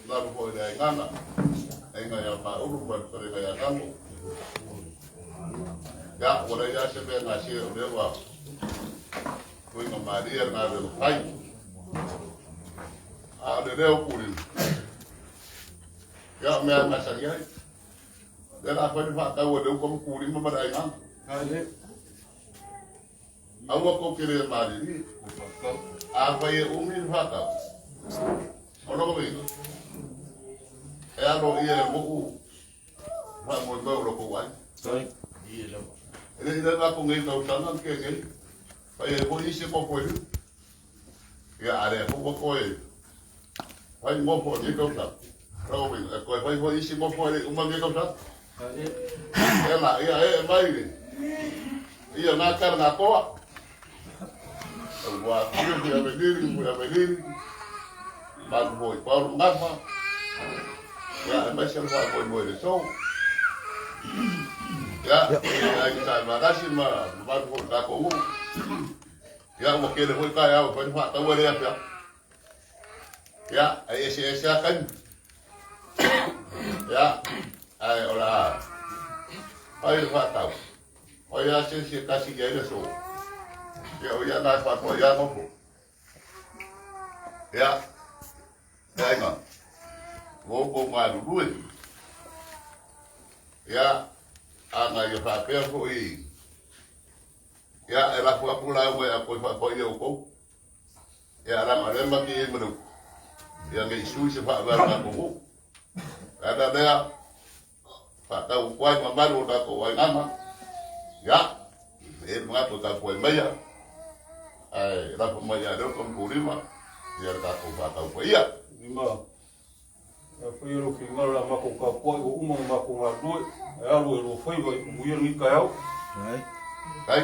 Speaker 2: Lalo foi le aigana, aiga ia Maulu ma le falega ia Gago. Ia, ua leai lava se mea gasia o lea ua uiga malie le galuega fai. A o le leo pulina, ia, o mea e masani ai. Lea la fai le faatau a le uka ma kulima ma le aigana. Aua kou te le malilie. A fai e umi le faatau, o lona uiga, e alo ia e nuu faamoemoe o lo kou aiga. E le i leva atu nei tausaga na tea nei, fai ai foi isi nofo e lima. Ia, a lea foi ua toe fai nofo o lenei tausaga. O lona uiga, e toe fai foi isi nofo e le i uma lenei tausaga. Ia la, ia ee mai le, ia na tala na toa. Ua fia fia veniri, fia veniri. Malu foi Paulo Gafa. Ia, e mai se faamoemoe le sou. Ia, e ai sa malasi ma malu foi tatou nuu. Ia, ua tele foi taeao e fai le faataua lea pea. Ia, e eseese lava taimi. Ia, ae o le a fai le faatau. O ai lava se isi e tasi i ai le aso. Ia, o ia na e faatoa ia nofo. Ia, e aiga, ua outou galulue. Ia, a na ia faapea foi, ia, e lafo atu lauga ia toe faapaia outou. Ia, leaga o lea ma te i ai ma le upu, ia ne i sui se faavae o le tatou nuu. O le ala lea, faatau atu ai mamalu o tatou aigana, ia, e i ai le manatu e tapuai maia, ae lafo mai ia Leota ma Pulima, ia le tatou faatau paia.
Speaker 4: Lima, ia paia lou finagalo le a matou tapuai ua uma ona matou galulue, ae alu e lua faiva i manuia lenei taeao.
Speaker 2: Ai.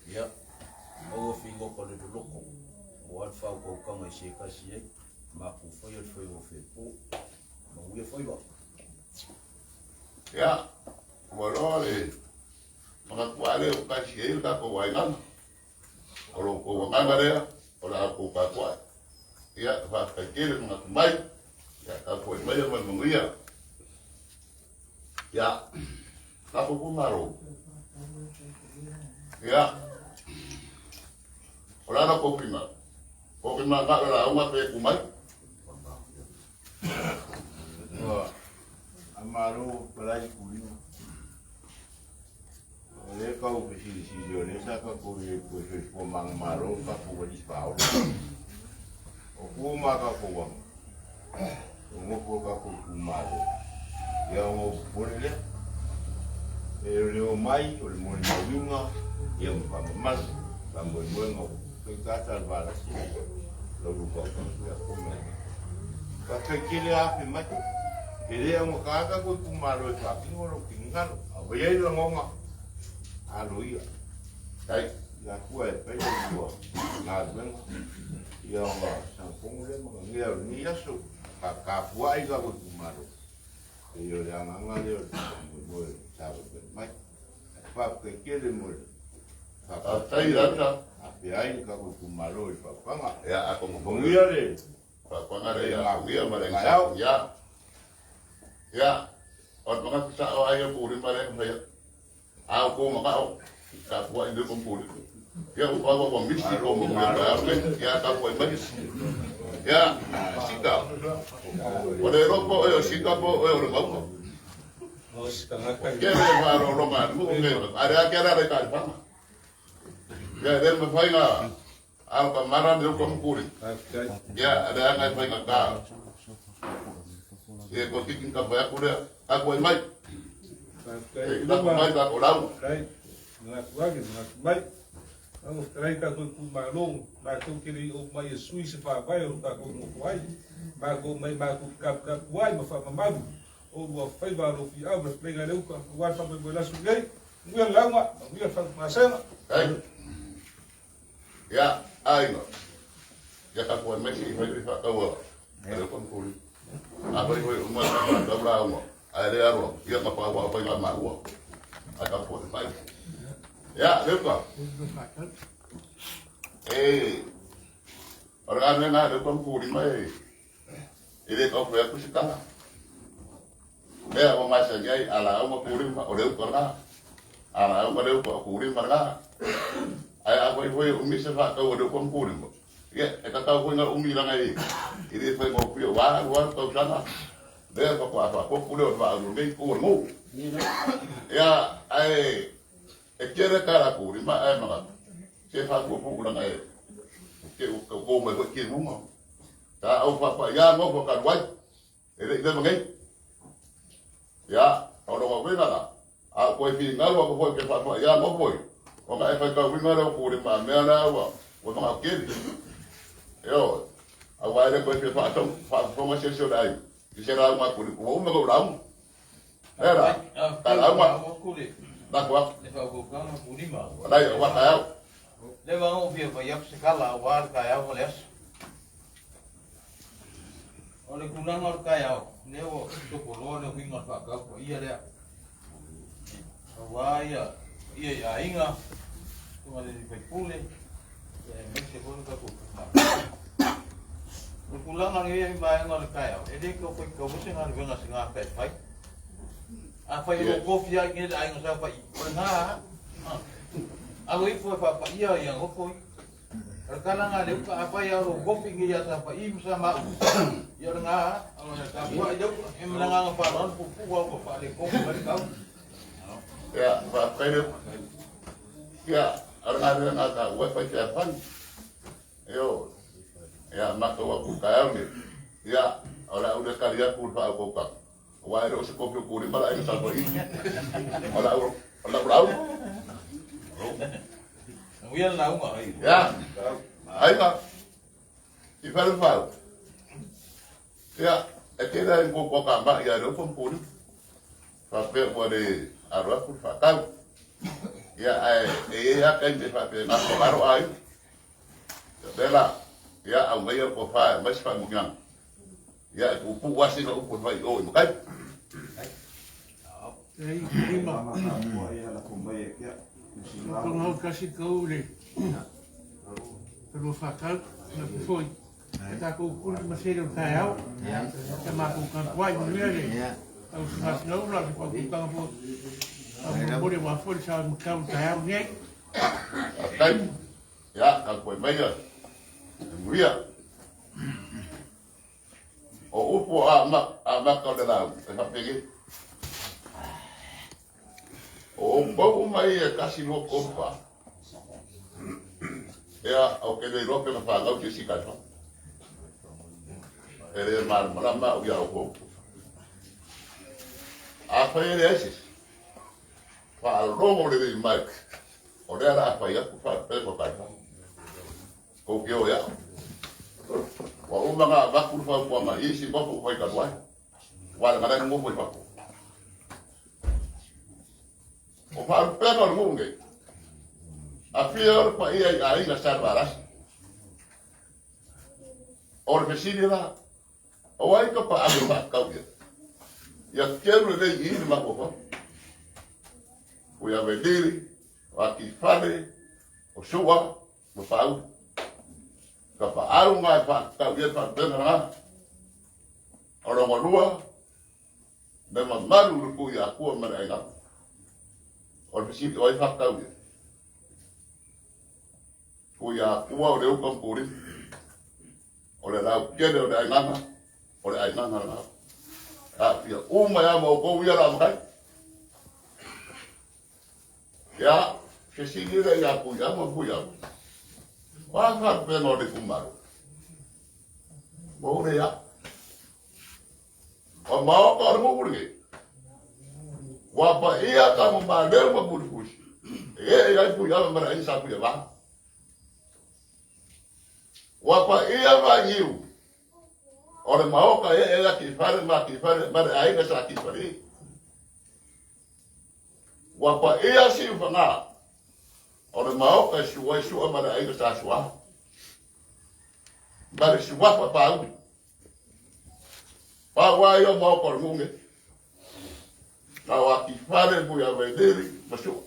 Speaker 7: Ia, maua figota o le loloto, aua le faautautaga i se tasi ai, matou faia le faiva o Fepo. Manuia faiva.
Speaker 2: Ia, ua loa le manatu lava lea ua tasi ai le tatou aigana. O lo outou agaga lea, o le a outou tapuai. Ia, faafetai tele manatu mai, ia tapuai maia ma le manuia. Ia, tatou itumalo. Ia, o le a la tou finagalo? Tou te mananao e lauga pe tu mai?
Speaker 3: Ua faamalo palai kulima. O lea kau fesilisili o lea sa tatou i ai pue soifua manumalo ma tatou alii faaola. O ku ma tatou aga, o nofo o tatou itumalo, ia ona ou popole lea. E o le omai, o le molimauina, ia ma faamamalu, faamoemoega o faigata le valasi lau lukaukau ia ku mai. Faafetai tele afe mai. E le augata tatou itumalo e faatino lou finagalo. A ua i ai lagona, alo ia.
Speaker 2: Ai.
Speaker 3: Le Atua e fai le lua galuega. Ia ona sagatonu lea ma gagea o lenei aso. Tapuai tatou itumalo. Pei o le agaga lea o le faamoemoe sa vaivai mai. Faafetai tele mo le
Speaker 2: Faafetai lata.
Speaker 3: Afea ai le tatou itumalo i le fautuaga.
Speaker 2: Ia, atonu foi.
Speaker 4: Manuia le
Speaker 2: Fautuaga lea ia manuia ma le aisa. Ia. Ia, o le manatu sao lava ia o Pulima lea na faia. A o tou manao, tapuai lea ko Pulima. Ia, ua ua ua misi ko mo mea taeao nei. Ia, tapuai mai. Ia, Sita. Ua le iloa po o oe o Sita po o oe o le Mauga. Ua tele faaaloaloga a nuu nei, a leai lava ke ala i taalifaga. Ia, e le mafai na alo tamara le uka mukuli. Ia, leaga e faigata. Ia, ko tiki ka fai atu lea. Tapuai mai. E, tapu mai tatou lau.
Speaker 4: Manatu ane, manatu mai. Lau fetalai tatou itumalo, matou te le i oo mai e sui se faavae o lo tatou nofo ai. Matou omai matou te taputapu ai ma faamamalu o lua faiva alofiau ma le fetalaiga i le uta aua le faamoemoe i le aso lenei. Manuia le lauga, manuia le faagasega.
Speaker 2: Ai. Ia, aiga. Ia tapuai mai se i fai le faataua a le uta mukuli. Afai foi uma ta faatau lauga, ae le alo atu, ia na pau lava o faiga maua. Ae tapuai mai. Ia, Leuta. E, o le galuega a Leuta ma Pulima e, e le tau fai atu se tala. Mea ua masani ai, a lauga Pulima, o Leuta lena. A lauga Leuta, o Pulima lena. Ae afai foi e umi se faatau a Leuta ma Pulima, ia, e tatau foi ona umi leaga e, e le faigofie, ua alu lava le tausaga, lea faatoa faaopoopo lea o le vaa lenei itu o le nuu. Ia, ae e tele tala Pulima ae manatu, se faapuupuu leaga e te ua mai foi timuga. Sa au faapaia nofo talu ai, e le i leva nei. Ia, o lona uiga la, a ou toe finau atu foi ou te faapaia nofo ia, ona e faitauina lea o Pulima mea la ua manao tele. Ioe, aua e le toe fia faafofoga se isi o le aiga i se lauga a Pulima, ua uma ona ou lauga. Lea la, ta lauga, lafo atu. Alai, aua taeao.
Speaker 10: Leva ona ou fia fai atu se tala aua le taeao ma le aso. O le tulaga o le taeao, lea ua topoloa le uiga o le faatau paia lea. Aua ia paia i aiga, susuga i le sui usufono, aemaise foi le tatou itumalo. O le tulaga lenei i vaega o le taeao, e le tau faitauina se galuega a se gata e fai. Afai o lo o tofi lava i inei le aiga sa fai, o lena lava. Alo ifo e faapaia ia nofo ia. O le tala lena a Leuta, afai lava o lo o tofi i inei ia Safa'i ma Samaulu, ia o lena lava. Tapuai Leuta, ia ma le agaga faaaloalo puupuu lava ua faaletonu mai le tau.
Speaker 2: Ia, faafetai Leuta. Ia, o le galuega a taua e fai fealofani. Ioe. Ia, matou atu i taeao nei. Ia, o le a ou le tali atu i le faautautaga, aua e le o se kopi o Pulima le aiga Safa'i. O lau, o lau lauga.
Speaker 10: Manuia le lauga.
Speaker 2: Ia, aiga, i fale fau. Ia, e tele ai kou toatamai ia Leuta ma Pulima. Faapea ua le alo atu le faatau. Ia, ae e i ai lava taimi e faapena ko lalo aiga. Ia pea la, ia aumaia le tofa e aumai se faamanuiaga. Ia e puupuu lava sina upu e fai i o i matai.
Speaker 11: Ei, lima. Tonga o kasi kau le lua whakau, na te foi. E tākou kuli ma sere o taeao. Kia mākou kantuai manuia le au singasinga ula te whaututanga po. Au mole wā foi le sa makau taeao nei.
Speaker 2: Faafetai. Ia, tapuai maia e manuia. O upu a maka o le lauga, e faapenei. O outou uma ia e tasi, lua, tolu, fa. Ia, ou te le iloa pe na fanau se isi taifa. E le malamalama au ia outou. Afai e leai se isi, faalogo lelei mai, o lea o le a fai atu faapea ko taifa. Kou te o e au. Ua uma ona avatu le fautuaga i isi nofo ua fai talu ai. Aua leaga la e nonofo i fafo. O faalupega o le nuu nei, afio le paia i aiga sa Valasi. O le fesili la, o ai ka paʻale faatau ia? Ia kelu lelei i i le mafaufau. Ui Avelili, o Atifale, O sua ma pauli. Ka paau ngai pa tau ia pa pena na. O longa lua, me mamalu le kui a kua ma le aiga. O le fesili o ai whakatau ia. Kui a kua o le uka mpuri. O le rau kele o le aigana, o le aigana la. A fia uma ia ma o kou ia la makai. Ia, fesili le ia kui a ma kui a. Wa whakapena o le kumaro. Mo le ia. O maoka o le mukuri. Wa pa ia ka mo ma leu ma puri pusi. E e ai pui ama mara ai sa pui va. Wa pa ia va iu. O le maoka e e la ki whare ma ki whare mara ai na sa ki whare. Wa pa ia si whanga. O le maoka si wai sua mara ai na sa sua. Mara si wapa pa ui. Pa wai o maoka o le ngunge. Ka wa ki whare pui a veneri ma sua.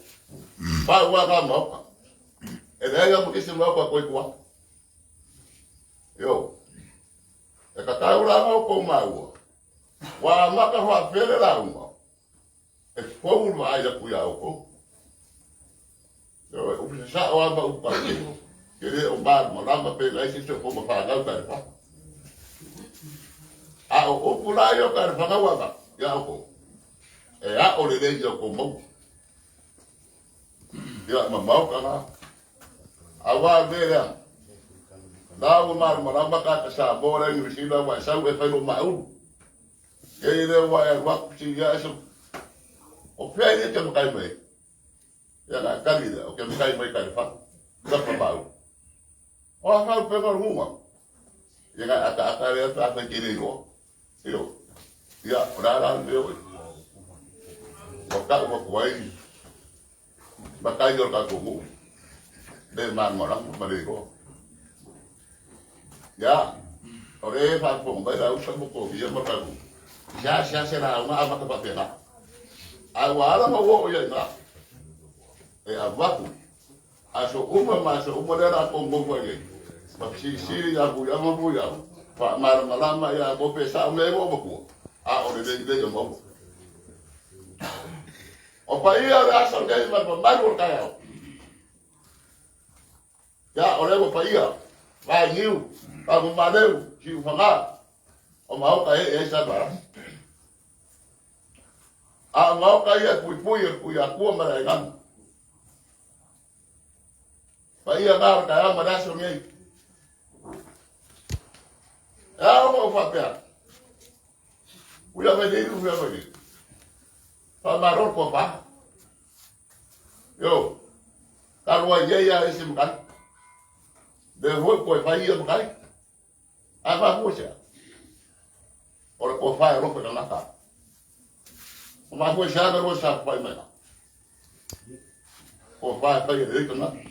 Speaker 2: Pa wa ka maoka. E le aia mo kisi maoka koe kua. Yo. E ka tau la ngau kou maua. Wa maka wha pere la uma. E fou ma ai la kui au kou. Yo, e upi sa o ama upa ke. Ke le o ma ma lama pe lai si so ko ma wha ngau ka re wha. A o upu la yo ka re wha ngau ama. Ia o kou. E a o le le ia kou mau. Ia ma mau ka ngā. A wā le rea. Nā ua mara marama ka ka sa mō rangi wisina wa e sau e whairo mauru. Ke i reo wa e waku si ia e sau. O pea i te makai mai. Ia ngā kari rea, o ke makai mai ka re wha. Ka wha mauru. O a whau peka o hunga. Ia ngā ata ata rea ta whai kere roa. Io. Ia, o rā rā reo e. O ka ua kuai. Makai o ka kumu. Le mā ngora ma le roa. Ia, o re wha pongo mai rau sa moko ia ma ka ku. Ia sia se rā una ama ka papena. A ua ala ma wo ia ina. E a waku. A so uma ma so uma le rā ko mo ia. Ma si si ia ku ia ma ku ia. Fa mara malama ia ko pe sa me mo mo ku. A o le le le mo. O pa ia le asa nei ma ma ru ka ia. Ia o le mo pa ia. Vai niu, pa mo ma leu, si u whanga. O maoka e e sa para. A maoka ia pui pui e pui a kua mara e ngana. Pa ia ngā ka ia mara so nei. E a o whapea. Ui a mai ui a mai. Pa maro ko pa. Yo. Ka roa ia ia e se makai. Le hoi koe whai ia makai. A wha hua sea. O le koe whai rope ka ngata. O wha hua sea ka roa sa whai mai. Ko whai whai e rei ka ngata.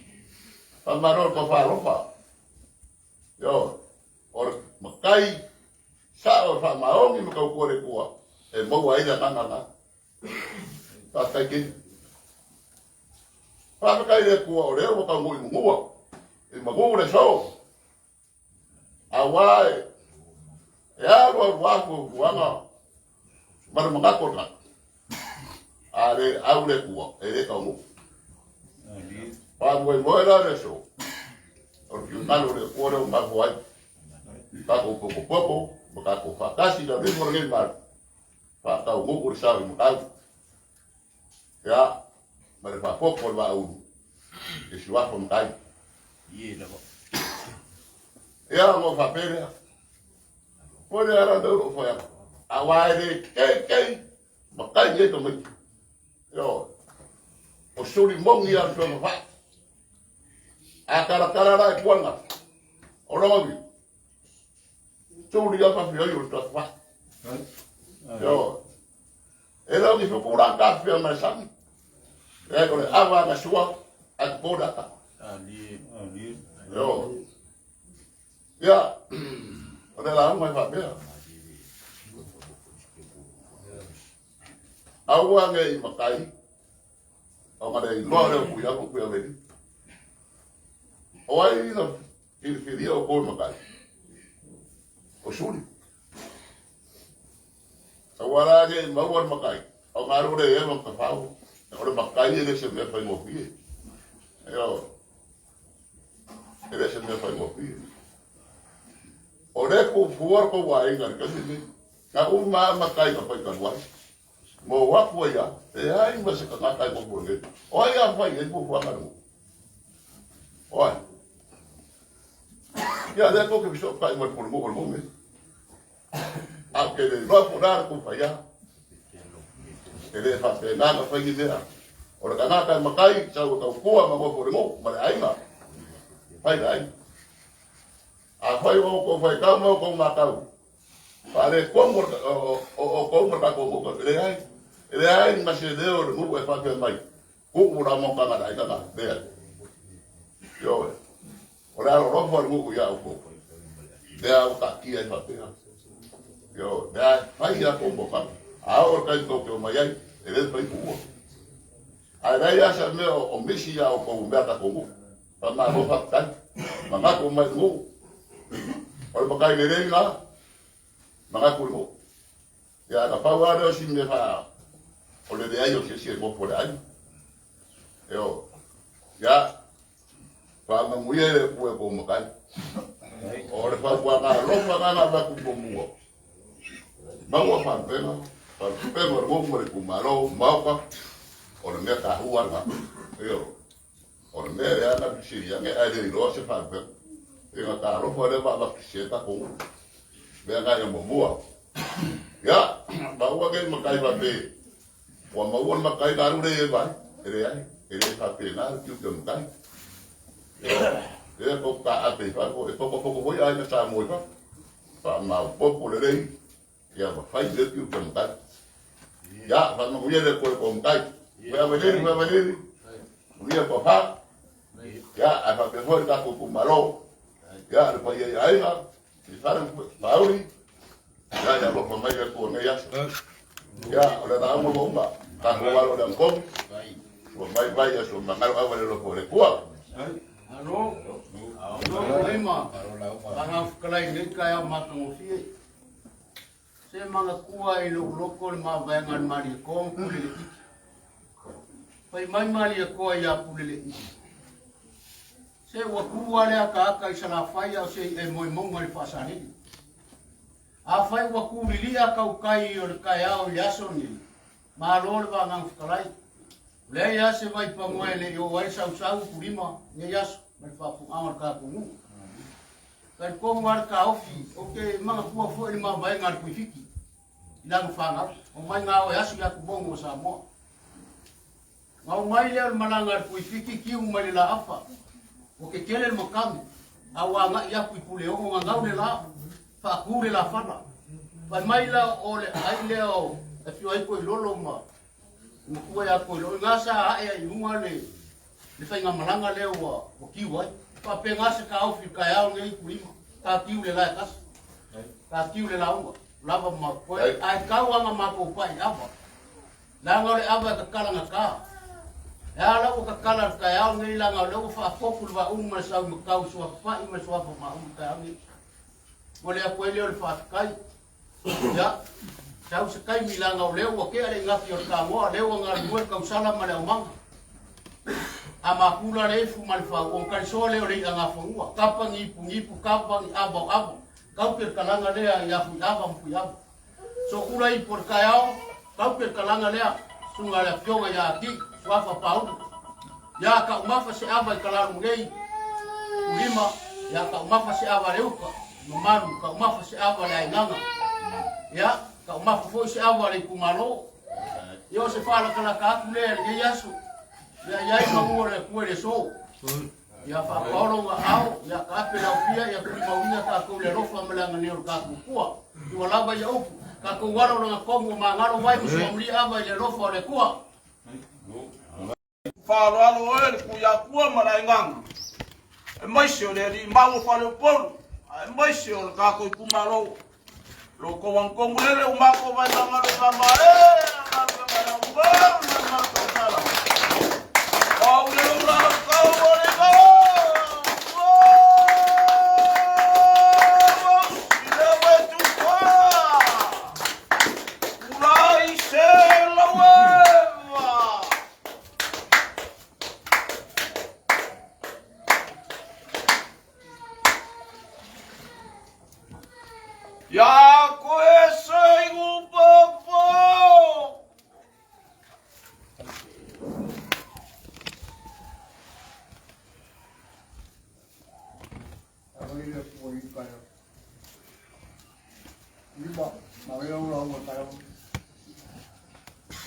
Speaker 2: Pa maro ko whai ropa. Yo. O le makai sa o wha maongi makau kore kua. E maua ina nganga ngā. Tā kai ki. Wha makai le kua o reo makau ngui mungua. E magu le so. A wai. E aru aru waku huanga. Mara mangako na. A le au le kua. E le kaungu. Pa moe moe la le so. O le kiunalo le kua leo mahu ai. Kako poko poko. Ma kako whakasi na rimo le maru. Whakau nguku le sawi makau. Ia. Ma le whakoko le wauru. E siwafo makai.
Speaker 7: Ie lava.
Speaker 2: Ia mo whapere. Pone ara neuro whai. A waere kei kei. Makai e ka mai. Yo. O suri mongi a sua mawha. A karakara ra e kuanga. O rongawi. Tūri a whawhi ai o tua wha. Yo. E rau ki whakura ka whia mai sangi. E kore awa na sua. A te pōrata.
Speaker 7: Ali.
Speaker 2: Yo. Ia. O le la mai whapea. Aua nge i makai. O ngare i loa reo kui ako kui aweri. O ai na filifilia outou e matai? O suli. Aua la ne i maua le matai, a o galo le ea ma tafau. O le matai e le se mea faigofie. Ioe. E le se mea faigofie. O le kufua le tou aiga i le taimi lenei. Na uma lava matai na fai talu ai. Mo aku ai lava, e leai ma se tagata e nofo lelei. O ai a fai i ai fuafuaga a le nuu? O ai? Ia, lea tou te fesootai ma le pulenuu o le nuu lenei. A ou te le iloa po o le a le tou faiā. E le faapena na fai ni mea. O le tagata e matai, sau e tautua ma nofo i le nuu ma le aiga. Fai le aiga. Afai o outou faitau ma outou matau, faaletonu o outou ma le tatou nuu, e leai, e leai ma se leo o le nuu e faapea mai, tuu la monotaga a le aiga lena, leai. Ioe. O le alolofa o le nuu ia outou, lea ua taatia ai faapea. Ioe, lea e fai a outou monotaga. A oo i le taimi tou te omai ai, e le mafai tuua. Ae leai lava se mea o misi ia outou i mea a tatou nuu. Faamalo faafetai. Manatu mai le nuu. O le matai lelei la. Manatu le nuu. Ia na pau lava lea o si mea faa o le leai o se isi e nofo i le aiga. Ioe. Ia faamanuia le Atua i tou matai. O le fautuaga alofa lena na avatu muamua. Maua faalupega, faalupega o le nuu ma le itumalo, maota, o le mea taua lena. Ioe. O le mea lea na fesili ane ae le iloa se faalupega. Ina talofa lea ma avatu sese tatou nuu. Mea na ia muamua. Ia, maua nei matai faapea, ua maua le matai na alu lea e vai. E leai, e le faapena le tiute o le matai. Lea tou taape i fafo, e tokotogo foi aiga Samoa i fafo. Faamaopoopo lelei, ia ma fai le tiute o le matai. Ia, faamanuia le Atua i tou matai. Fai avalili, fai avalili. Manuia le toafa. Ia, ae faapea foi le tatou itumalo. Ia, le paia i aiga, i fale Pauli. Ia, ia alofa mai le Atua i lenei aso. Ia, o le lauga ua uma. Tatou alo i le anapogi. Ua mai vai aso magalo ava le alofa o le Atua.
Speaker 1: Alo, alo, lima, Vagaufukalai nei taeao matagofie. Se manatua i lou loto le mavaega a le Malietoa ma Puleleiti. Fai mai Malietoa ia Puleleiti, Se ua tu lava le ataata i Salafai a o se i'a e moe mauga i le Faasalele. Afai ua tulilia tautai o le taeao i le aso lenei, malo le Vagaga Fetalai. Ua leai lava se vaipanoa e le i oo ai le sausau Ukulima i lenei aso ma le faafofogaaga o le tatou nuu. Talitonu lava le taofi, ou te manatua foi le mavaega a le Tuifiti i lana fanau, omai ga oe asu i atubonu o Samoa. Na omai lea o le malaga a le Tuifiti tiu mai le laafa, ua tetele le matagi, a ua agai atu i Puleono gagau le la, faatu le lafala. Fai mai la o le ai lea o e afio ai Toilolo ma matua ia Toilolo, i na sa ae ai i luga le le faigamalaga lea ua tiu ai. Faapena se taofi i le taeao lenei Kulima, ta tiu le la e tasi, ta tiu le lauga, lava ma koe, ae tau aga matou pai ava. Leaga o le ava e tatala gata. E a la ua tatala le taeao lenei leaga o lea ua faafofu le vaaulu ma le sau matau i suafa pai ma le suafa vaaulu i le taeao lenei. Momoli atu ai lea o le faafetai. Ia, sau se taimi leaga o lea ua tea le igafia o le Samoa, lea ua galulue le tausala ma le aumaga. A makula le ifu ma le fau, ona talisoa lea o le i'a gafanua. Kapa ni ipu ni ipu, kapa ni ava o ava. Kaupe le kalaga lea ia Fuiava ma Fuiava. So ula ipu o le taeao, kaupe le kalaga lea, susuga le afioga ia Aki, Suafa Paulu. Ia taumafa se ava i Kalalu nei, Ulima, ia taumafa se ava le uka, mamalu, taumafa se ava le aigaga. Ia, taumafa foi se ava le itumalo. Ia o se faalakalaka atu lea i lenei aso. Ia i ai manu o le Atua i le aso. Ia faapaolo ona ao, ia taape le aofia, ia tulimauina tatou i le alofa ma le aganei o le tatou Atua. Ua lava ia upu, tatou alo lana togu o magalo vai ma suamalie ava i le alofa o le Atua.
Speaker 12: Faaaloalo oe le Tuiatua ma le Aigaga, aemaise o le Alii Mau o Faleupolu, aemaise o le tatou itumalo. Lo outou agatomu lele ua matou vaivagalu ma e galuega le aumau le matou tala. Au le ula au kau o le kau.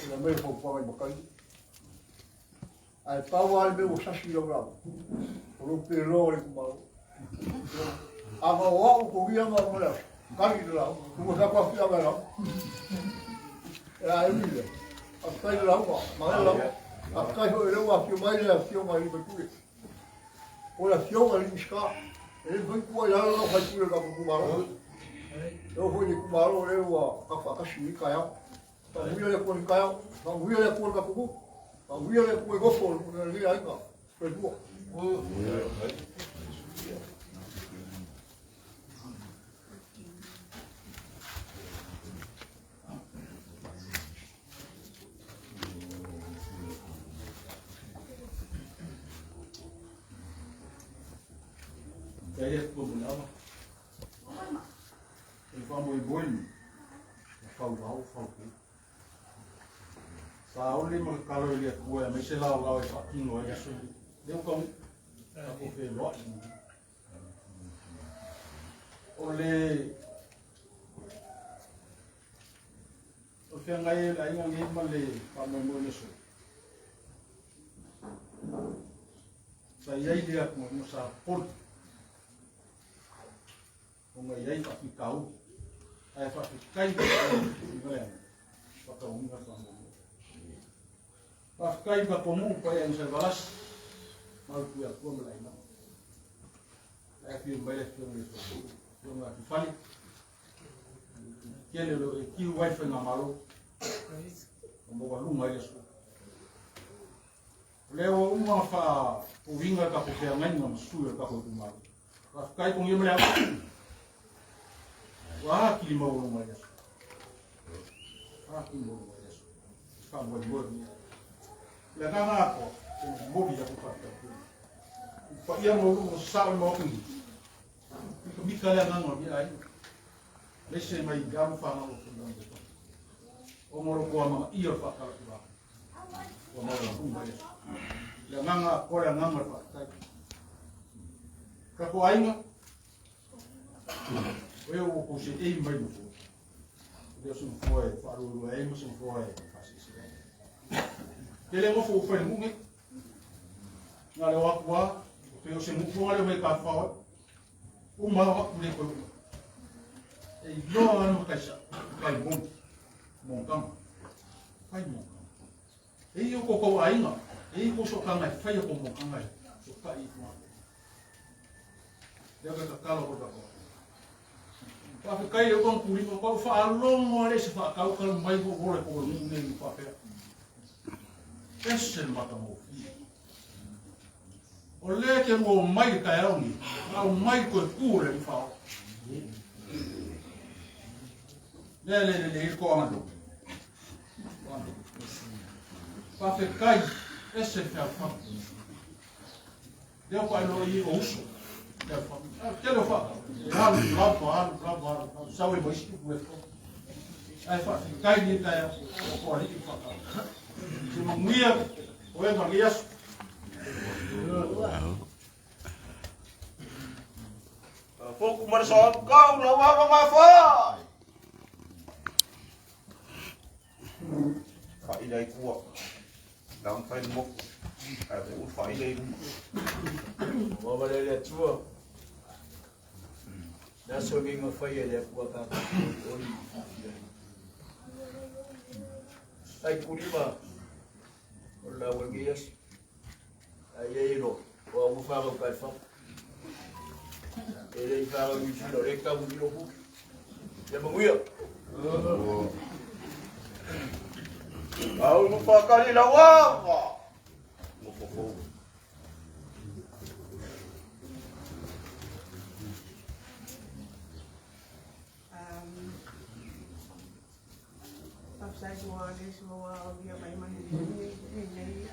Speaker 13: O le aumai o fautuaga i matai. Ae pau lava le mea ua sasi i lau lauga, o lou peloa o le itumalo. Ana o au togia ma ma le aso, tali le lauga, ua tatou afiaga e lauga. E a e ui lea, faafetai le lauga, manaia le lauga. Faafetai foi o lea ua afio mai le afioga i le sui usufono. O le afioga i le Minisita, e le mafai ona tuuai i lalo lau sui usufono o le tatou itumalo. E oo foi i le itumalo o lea ua tatou faatasi i lenei taeao. Faamanuia le Atua i lenei taeao, faamanuia le Atua i le tatou nuu, faamanuia le Atua i nofo o lenei aiga. Soifua.
Speaker 4: Kaya ko mo lava. E faamoemoe ma fauvao faupu. Sa ole ma tatalo i le Atua e aumai se laolao e faatino ai aso nei. Lea ua taunuu, tatou feiloai. O le o le feagai ai o le aiga nei ma le faamoemoe i le aso. Sa i ai le atugaluga sa popole. Ona e i ai faafitauli, ae faafetai i le Atua faataunuuga le faamoemoe. Faafetai i tatou nuu paia i Saivalasi, malu Atua ma le ainaga. Ae afio mai le afioga i le Afioga ia Fale, tele o lo o e tiu ai le faigamalo, o maualuga ai le aso. O lea ua uma ona faauiga le tatou feagaiga ma sui o le tatou itumalo. Faafetai togia ma le ava. Ua atili maualuga i le aso. Atili maualuga i le aso. Faamoemoe ni. Le agaga atoa, e momoli atu faafetai. Paia maualuga sao i maotu ni. Mikamika le agaga o lenei aiga. Lese mai alu fanau o tulaga. Ona o lo toa amanaia o le faatalapulaga. Ua maualuga mai aso. Le agaga atoa le agaga o le faafetai. Tatou aiga, o e ua tou seei mai nofoa. E le o se nofoa e faalualua ai ma se nofoa e faasilasila ai. Tele nofo ua fai le nuu nei. Na le o atu lava, pei o se nuu foi lea mai tafafao ai. Uma lava atu le toe uma. E iloa lava le matai sao, matai moni, monotaga. Fai monotaga. E i o kou aiga, e i kou sootaga e faia kou monotaga e sootai i fuga. Lea ka tatalo ko tatou. Faafetai le uka pulima ko faalogo ale se faatau talu mai ko vole ko nuu nei ni faapea. Ese le matagofie. O lea ke lua mai le taeao nei, au mai koe ku le fao. Le le le le ko anga. Faafetai, ese le fealofani. Lea ua faailoa i o uso. Tele o faatau. E alu lava, alu lava, alu lava. Sau ai ma isi tupu e fou. Ae faafetai lenei taeao o ko alii o faatau. Se manuia o e ma lenei aso.
Speaker 12: Foku ma le soamu lau ava mafai.
Speaker 8: Whaila i kua. Lang whai moku. Ai te uru whaila i luma.
Speaker 7: Ua wale le Atua. Le aso ngi nga whai e le Atua tātou oi ma Tai kulima o la ua ngi aso. Ai e iro, o au whanau kai whau. E le i whanau i whina, le kamu ki ropu. Ia manguia.
Speaker 12: Au nu whakari la wawa.
Speaker 14: Faafetai ua le ua aulia mai ma lenei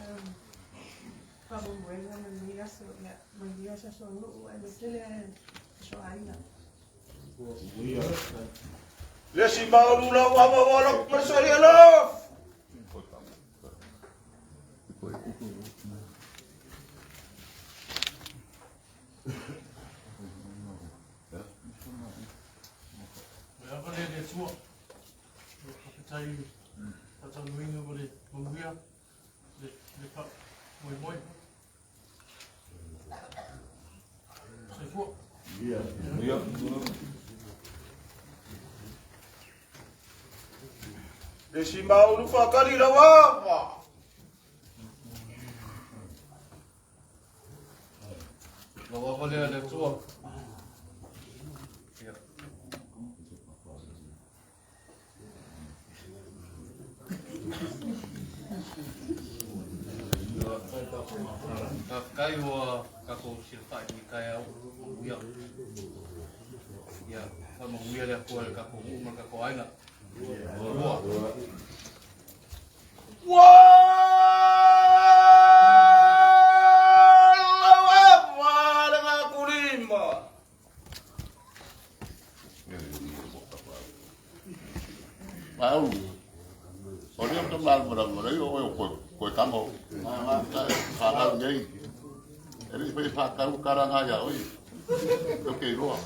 Speaker 14: faamoemoega ma lenei aso. Ia, manuia se aso nuu aemaise le aso aiga.
Speaker 12: Le si maolu la wawa wala masari alof.
Speaker 11: Le ava le le Atua. Faafetai faataunuuina ma le manuia le le faamoemoe. Soifua.
Speaker 2: Ia.
Speaker 4: Ia.
Speaker 12: Le si maulu whakari rawa ma.
Speaker 10: Lau ava lea le Atua. Ia. Faafetai ua tatou silafai i taeao manuia. Ia, faamanuia le Atua i le tatou nuu ma le tatou aiga. Ua.
Speaker 12: Ua lau ava le gakulima.
Speaker 2: Mau. O lea o mal mara mara o o ko ko tango. Ma ma ta fa la nei. E le fai fa ka u kara nga ya oi. O ke roa.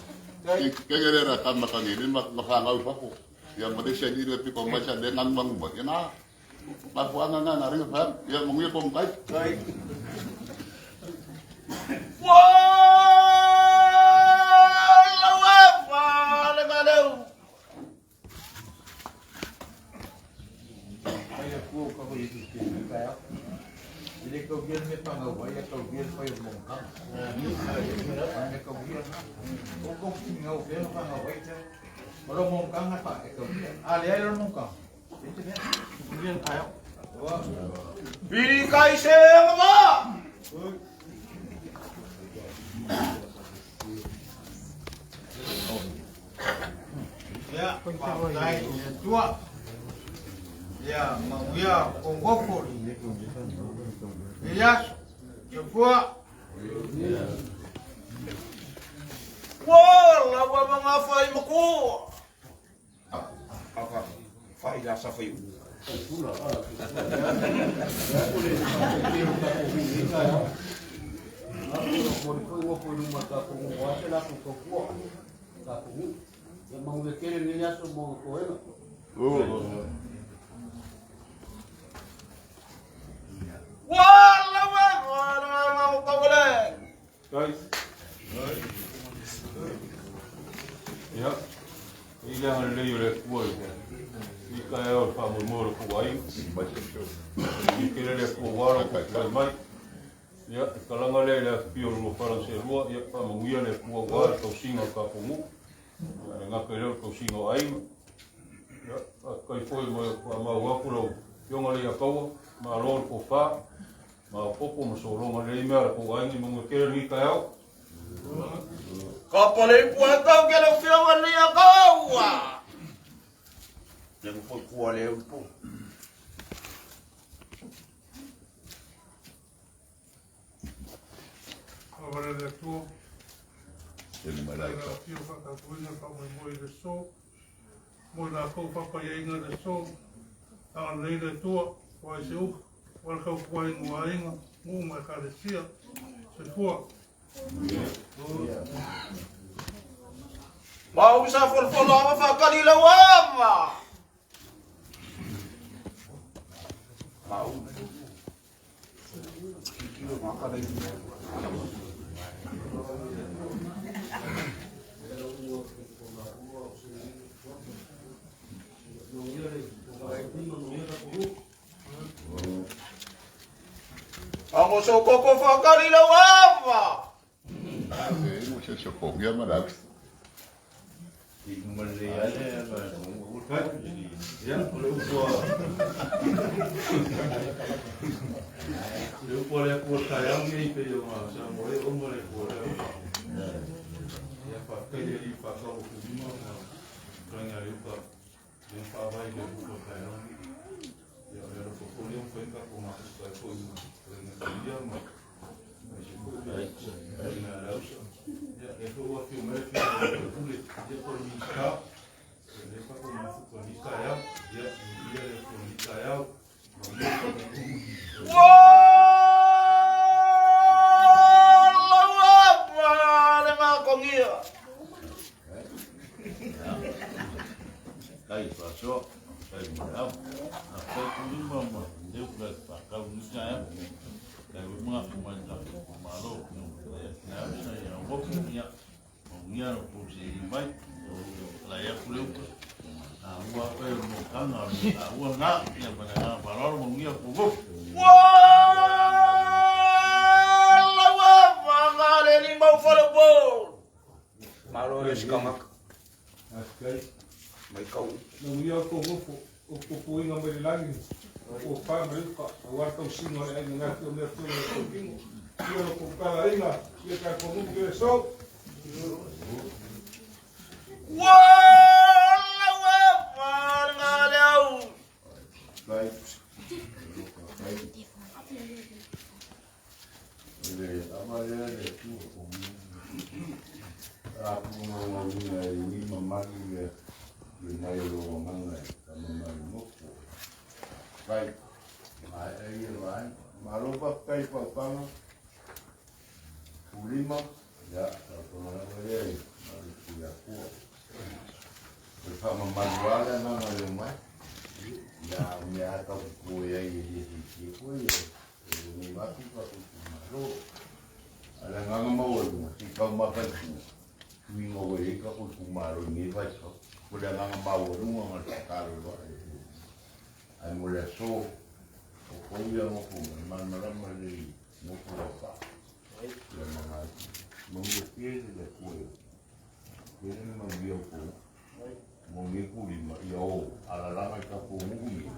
Speaker 2: Ke ke re ra ka ma ka ni ma ma fa ngau fa ko. Ya ma de se ni le pi ko ma sa de ngang mang ma. Ya na. Ma fu anga nga na re fa. Ya mo ngi ko kai.
Speaker 10: Kai.
Speaker 12: Ua lau ava le galeu.
Speaker 10: Ai a kua o kako i tu te kai au. I le kau via me panga wai a kau via whai o mongkang. Me kau via na. O kau ki ngau via no panga wai te. O lo mongkang a pa e kau via. A le ai lo mongkang. E te mea.
Speaker 11: Via kai au.
Speaker 12: Piri kai se ma.
Speaker 10: Ia, whātai i le tua. Ia, mauia kongofo. Ia, soifua.
Speaker 12: Ua lau ava ngafa i makua.
Speaker 8: Aka whai la sa whai u.
Speaker 12: Ua lau ava le ngau
Speaker 4: Kai. Ia. I le anga lelei o le Atua i i taeao le faamoemoe o le kou aiga. I kele le Atua ua alo kou tulai mai. Ia, e talaga lea i le afifio o lua fala se lua, ia faamanuia le Atua ua le tausiga o le tatou nuu. Ia, le gata i lea o le tausiga o aiga. Ia, faafetai foi mo le faamau atu lau Afioga le Iataua, malo le tofa, maopoopo ma sologa lelei mea a le tou aiga i manuia tele lenei taeao.
Speaker 12: Ka pale i pua tau ke le fionga ni a kaua.
Speaker 7: Le mo foi kua le upo.
Speaker 11: Ava le Atua.
Speaker 2: Ele mai
Speaker 11: Ia afio whakatuina whamoemoe i le so. Mo i lākou whapaiainga le so. Tanga lei le Atua, wa i se upu, wa le kaupuai ngō aiga, ngū mai kalesia. Soifua.
Speaker 12: Mau sa folofolo ava whakari lau ava.
Speaker 8: Mau. Kikiro ngā kara i.
Speaker 12: Ango so koko whakari lau ava.
Speaker 2: E mo se se ko ngia ma la.
Speaker 10: I numa le ale ma
Speaker 4: Kai. Ia, o le upu a le upu a le Atua taeao nei pe o ngā sa mo e oma le Atua le upu. Ia, faafetai le Alii faatau o kulima ma tulaga le upa. Ia, faavae i le upu a taeao nei. Ia, o le alofa foi lea ua fai tatou mafuta ai foi ma tulaga talia ma aemaise foi le tulaga a le ausa. Ia, lea foi ua afio mai le afioga i le Pule, ia po o le Minisita. Ia, lea tatou mafuta i lenei taeao. Ia, ia le Atua i lenei taeao. Manuia le tatou nuu.
Speaker 12: Ua lau ava le ngakongia.
Speaker 7: Kai fasoa, kai mo le au. A foi
Speaker 10: Ia, manuia lo tou seei mai, talai atu le uta, taua oe o le monotaga o le mea taua lena. Ia ma le agaga faaaloalo, manuia tou nofo.
Speaker 7: Malo le sikangaka. Mai kau.
Speaker 4: Manuia tou nofo, o puipuiga mai le lagi, o pa ma le uka, aua le tausiga o le aiga gati o mea tonu o tou tino. Ia lo tou talaiga, ia tatou nuu i le aso.
Speaker 3: Malo faafetai i fautuaga pulima ia taotoga lava ia i le Atua. O le faamamalu lava le agaga o le omai. Ia o mea lava tau tutu ai e le fiafia foi e logologo atu le tatou itumalo. A o le agaga maualuga, se i taumafa i tua, suiga ua i ai le tatou itumalo i lenei vaitau. O le agaga maualuga na o le tatalo loa e Ae mo le aso, o kou ia nofo mai, malamalama lelei nofo lau faa. Ia ma manuia tele le Atua ia. Tele le manuia o kou. Mo nei kulima, ia o, alalaga i tatou nuu ia.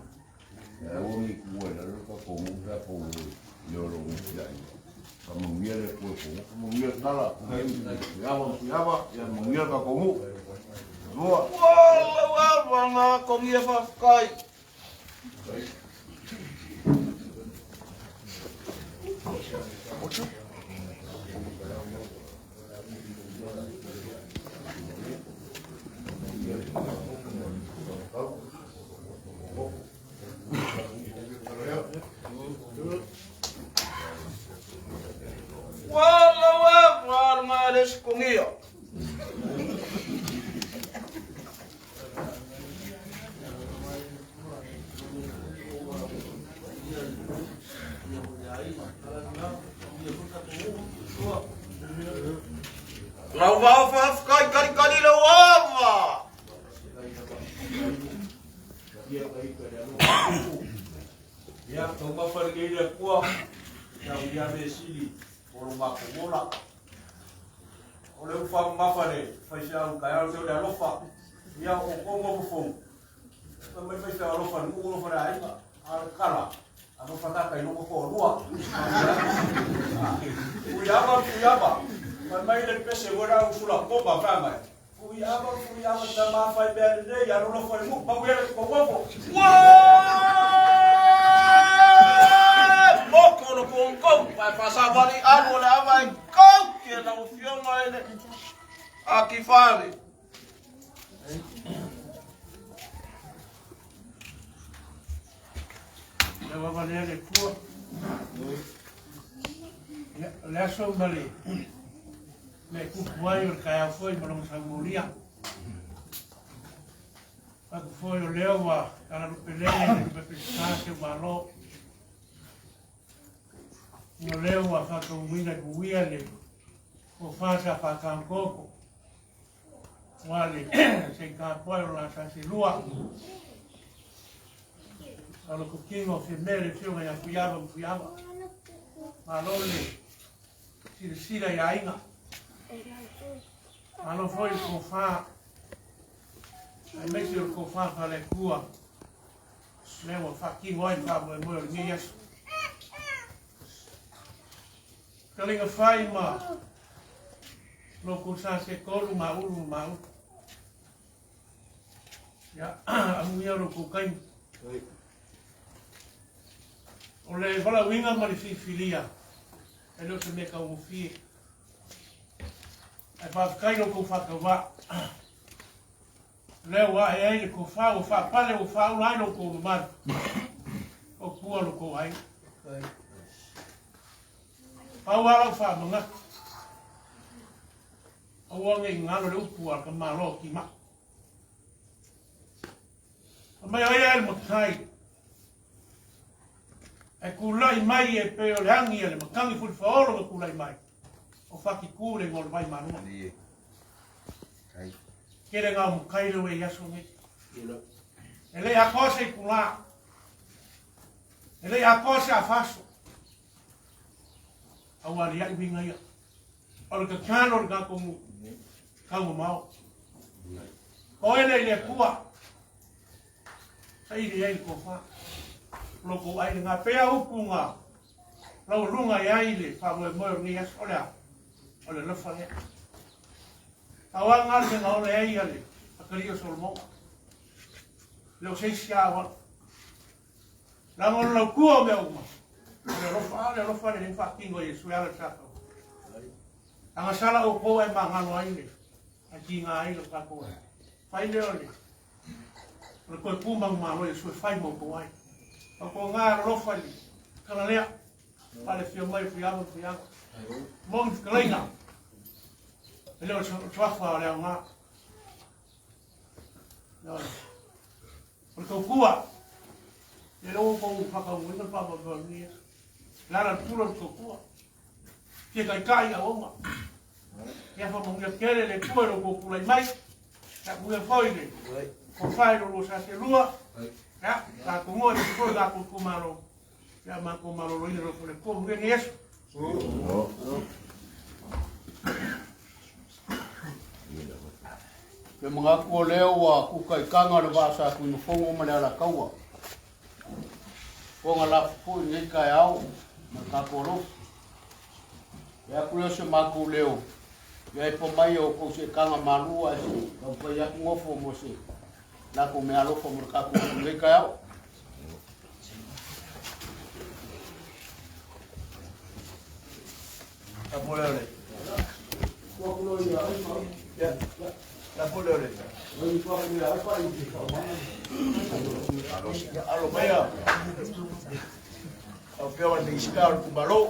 Speaker 3: Ia aua nei tuua i lalo le tatou nuu pe a pou i o lo nuu ia ia. Faamanuia le Atua i kou. Manuia le tala, Fuiava ma Fuiava, ia manuia le tatou nuu. Lua.
Speaker 12: Lau vao faafetai kalikali lau ava.
Speaker 4: Ia, taumafa lenei le Atua, tau ia me sili o lo matou ola. O le ufa mamafa le faifeau taeao te o le alofa. Ia, o kou mafofou, fai mai faifeau alofa le nuu alofa le aiga, a o le tala, alofa tata i loko toalua. Fuiava, fuiava, fai mai le pese ua la usula koma, fai mai. Fuiava, fuiava, tama fai mea lelei, alolofa i le nuu, pau ia le tauofo.
Speaker 12: Moko lo kongkong, pai fasavali alu o le ava e kau ke lau afioga i le Akifale.
Speaker 11: Le ava lea le Atua. Ia, o le aso ma le mea e tupu ai o le taeao foi ma lona saumolia. Manatu foi o lea ua talalupelele le lupe Peseta se Malo. O lea ua faataunuuina i Puia le tofa sa faataototo aua le seitapuai o la Saselua. O le kutino o Fiame le afioga ia Fuiava ma Fuiava. Malo le silasila i aiga. Malo foi le tofa aemaise o le tofa faale-Atua lea ua faatino ai le faamoemoe o lenei aso. Fetalaiga fai ma loko sa se tolu ma ulu ma ulu. Ia, amuia lo kou taimi. O le valaauina ma le filifilia, e le o se mea taugofie. Ae faafetai lo tou faatauvaa. O lea ua ae ai le tofa, ua faapale, ua faaula ai lo outou mamalu, o tua lo tou aiga. Pau lava lau faamanatu, aua ne i galo le upu a le tamaloa o Timao. Fai mai o ai ae le matai, ae tulai mai e pei o le agi a le matagi fulifaolo na tulai mai. O Fakiku le igoa o le vai malua. Kele ngā o mukai le ue i aso nei. E le atoa se itulā. E le atoa se afaso. A ua aliaʻi uiga ia. O le tatalo i le tatou nuu, taumamao. Oe lea i le Atua, saili ai le tofa. O lo outou ai lena. Pea upu na laualuga i ai le faamoemoe o lenei aso. O le a? O le alofa lea. Tauaga le mea na ola ai le atalii o Solomona. Le o se isi lava auala. Leaga o le lautua o mea uma, o le alofa, a o le alofa lea na faatino e Iesu e ala i le tatou. Agasala outou ae magalo ai le, ae tiga ai lo tatou ai. Fai lea o le, o le toe tu manumalo Iesu e fai ma outou ai. Tautuana alolofa i le tala lea, faale fia mai o Fuiava ma Fuiaga. Moni fetalaiga, e le o le suafa o le aoga. O le tautua, e le o kou whakauina le whakamaunia. Le ala le pula o le tautua. Fia taitai i auauna. Ia whamanuia tele le Atua i lo outou tulai mai. Ia manuia foi le tofa i lo lua sa seelua. Ia, tatou noa i foi tatou itumalo. Ia matou maloloina i le Atua. Manuia nei aso.
Speaker 1: Pe manatu o lea ua kukaikaga le vaa sa Tuimafono ma le Alataua. Ona lafo foi lenei taeao ma le tatou alofa. E atu lea o se matou leo, ia epa mai o outou seetaga malu ae se taumafai atu nofo mo se latou meaalofa mo le tatou lenei taeao.
Speaker 12: Alo maia. Lau Afioga i le Minisita o le Itumalo.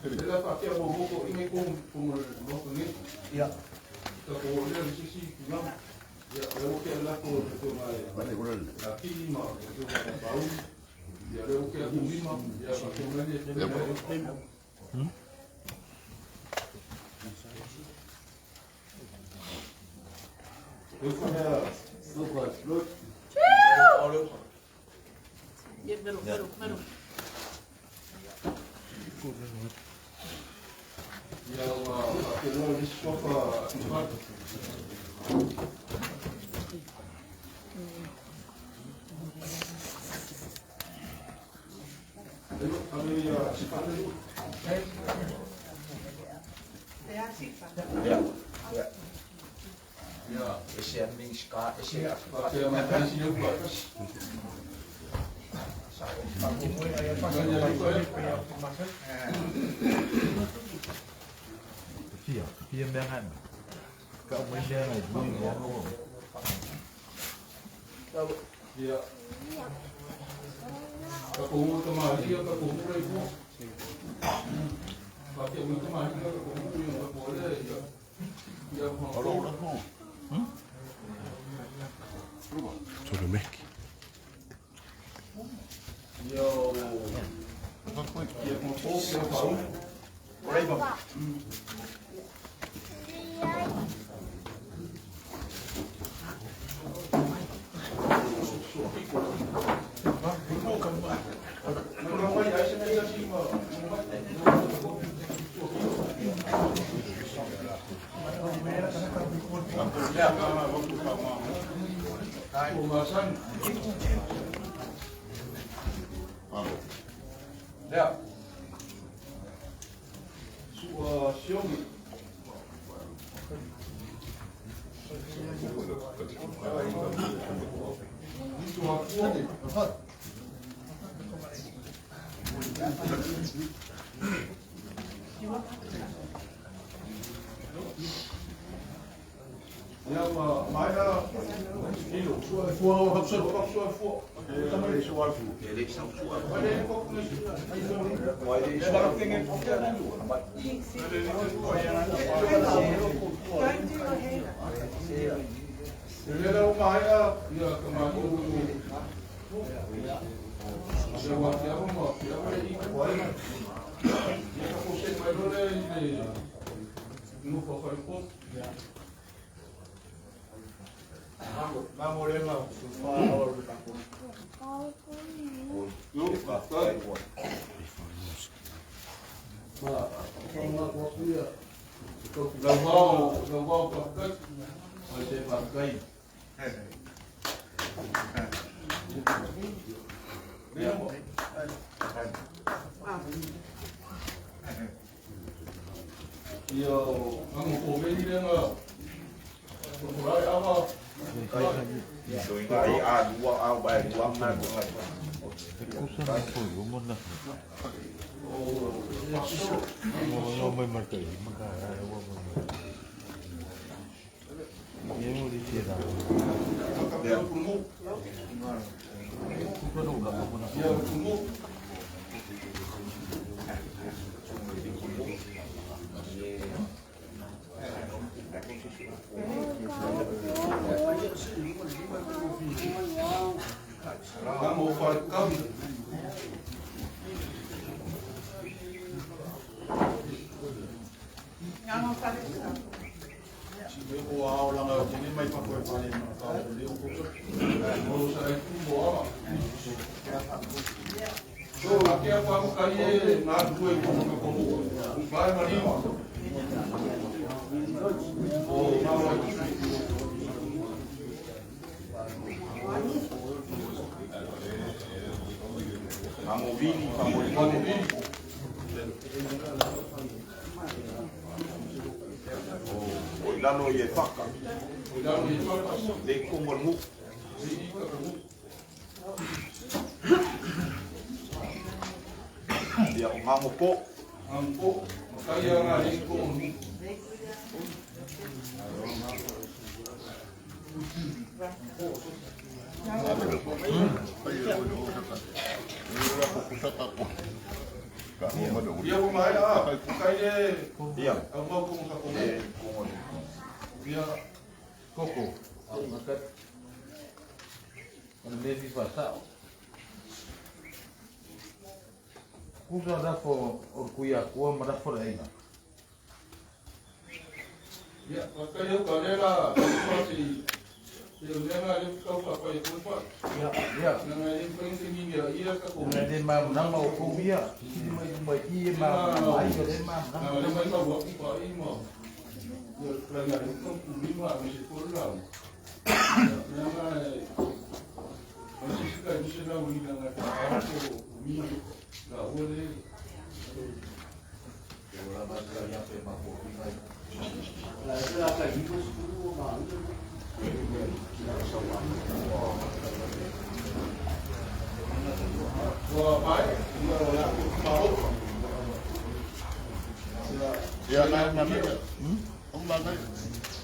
Speaker 4: Le la fa mo mo ko inge ko ko mo mo ko ni.
Speaker 8: Ia.
Speaker 4: Ka ko le le sisi tulaga. Ia, le o ke la ko ko mai. La ki ma ko ma pau. Ia le o ke ku lima, ia fa ko nani e. Eu fui
Speaker 14: Ia, mero, mero, mero.
Speaker 4: Ia ua faapenoa le isi suafa Sifata. Ave ia Sifata.
Speaker 14: Le a sifa.
Speaker 7: Ia.
Speaker 4: Ia.
Speaker 7: E se a minska, e se a
Speaker 4: Faapea mai taisi le upa.
Speaker 10: Fia, fia mea ngai. Ka mai mea ngai, mai mea ngai.
Speaker 4: Ia. Ka ko ka mahi ka ko mura i ko. Faapea mai ka mahi ka ko mura i ko le ia. Ia ko.
Speaker 6: Tore mekki.
Speaker 4: Ia o. Ia ko ko ia pau. Ora iva. Lea. Sua siomi. Sua kua. Ia ma mai la ilo sua fua o hapsa o sua fua. E sua fua.
Speaker 7: E le sau sua.
Speaker 4: Mai le ko ni.
Speaker 7: Mai le sua.
Speaker 4: Le la o mai a ia ka mai o Ia wa kia mo kia wa i ko ai. Ia ka ko se mai lo le le no fa fa ko.
Speaker 8: Mango le ma su fa o le tako.
Speaker 4: Yo fa fa. Ma ko ma ko ia. La wao, la wao pa kai.
Speaker 8: O se fa kai.
Speaker 4: Ia ango ko veli le nga. Ko rai awa.
Speaker 3: Ai a lua a vai lua ma
Speaker 10: Kusa na po, mo na. Mo no mai marka i maka ai wa mo. Ye mo di te da.
Speaker 4: Ia
Speaker 10: Kusa no la mo na.
Speaker 4: Ia kumu. Namo whare kahu.
Speaker 14: Ngā whare kahu.
Speaker 8: Si me o ao langa o tene mai pa koe pale ma ka o leo ko.
Speaker 4: O sa e kumu ama. So, a kia pa mo kai e ngā tue ko ka komu. Vai marima. O ngā wai.
Speaker 3: Mamo vini, mamo vini. O i lalo i e whaka.
Speaker 4: O i lalo i e whaka.
Speaker 3: Le kongo ngu.
Speaker 4: Le i ka ngu.
Speaker 3: Ia o ngango po.
Speaker 4: Ngango po. Makai a ngā le kongo ngu. Ia ua maea a, kai le au mau kongo ka kongo. Ia.
Speaker 10: Koko. O le mea fifa sao. Kusa lafo o le kuiakua ma lafo le aiga.
Speaker 4: Ia, kai au ka le la, si se o mea le kau pa pa i pa.
Speaker 10: Ia, ia.
Speaker 4: Na ngai le pa i ni ia ia ka ko.
Speaker 10: Na le mamunama o kou ia. Sili mai mai i e mamunama ai o le mamunama.
Speaker 4: Na le mai ka wa pa i mo. Ia ka ngai le kau ku ni ma me se ko la. Na ngai O se se ka se la ui na ngai ka ko mi la o le.
Speaker 10: O la ma ka ia pe ma ko i mai.
Speaker 9: La la ka i ko su ma.
Speaker 4: Ua mai, ia o la ko ma o.
Speaker 2: Ia na na me. O ma ngai.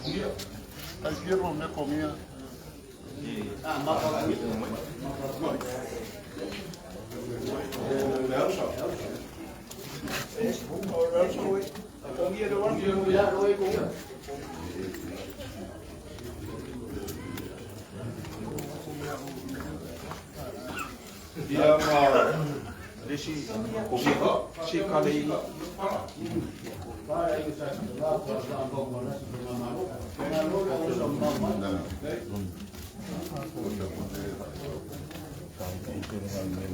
Speaker 4: Ia.
Speaker 2: Kai fierro me comía.
Speaker 9: Ah, ma ka ni.
Speaker 4: Le ausa.
Speaker 8: Ia ma le si ko si ka le i.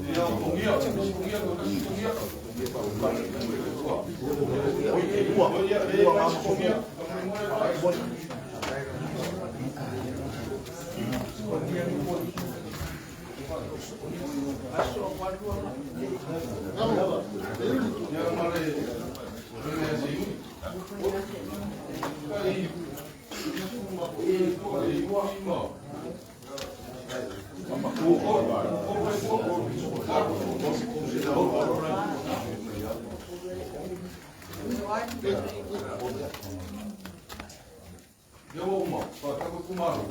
Speaker 4: Ia kongia, kongia, kongia. Ia ua uma, pa ka ku maru.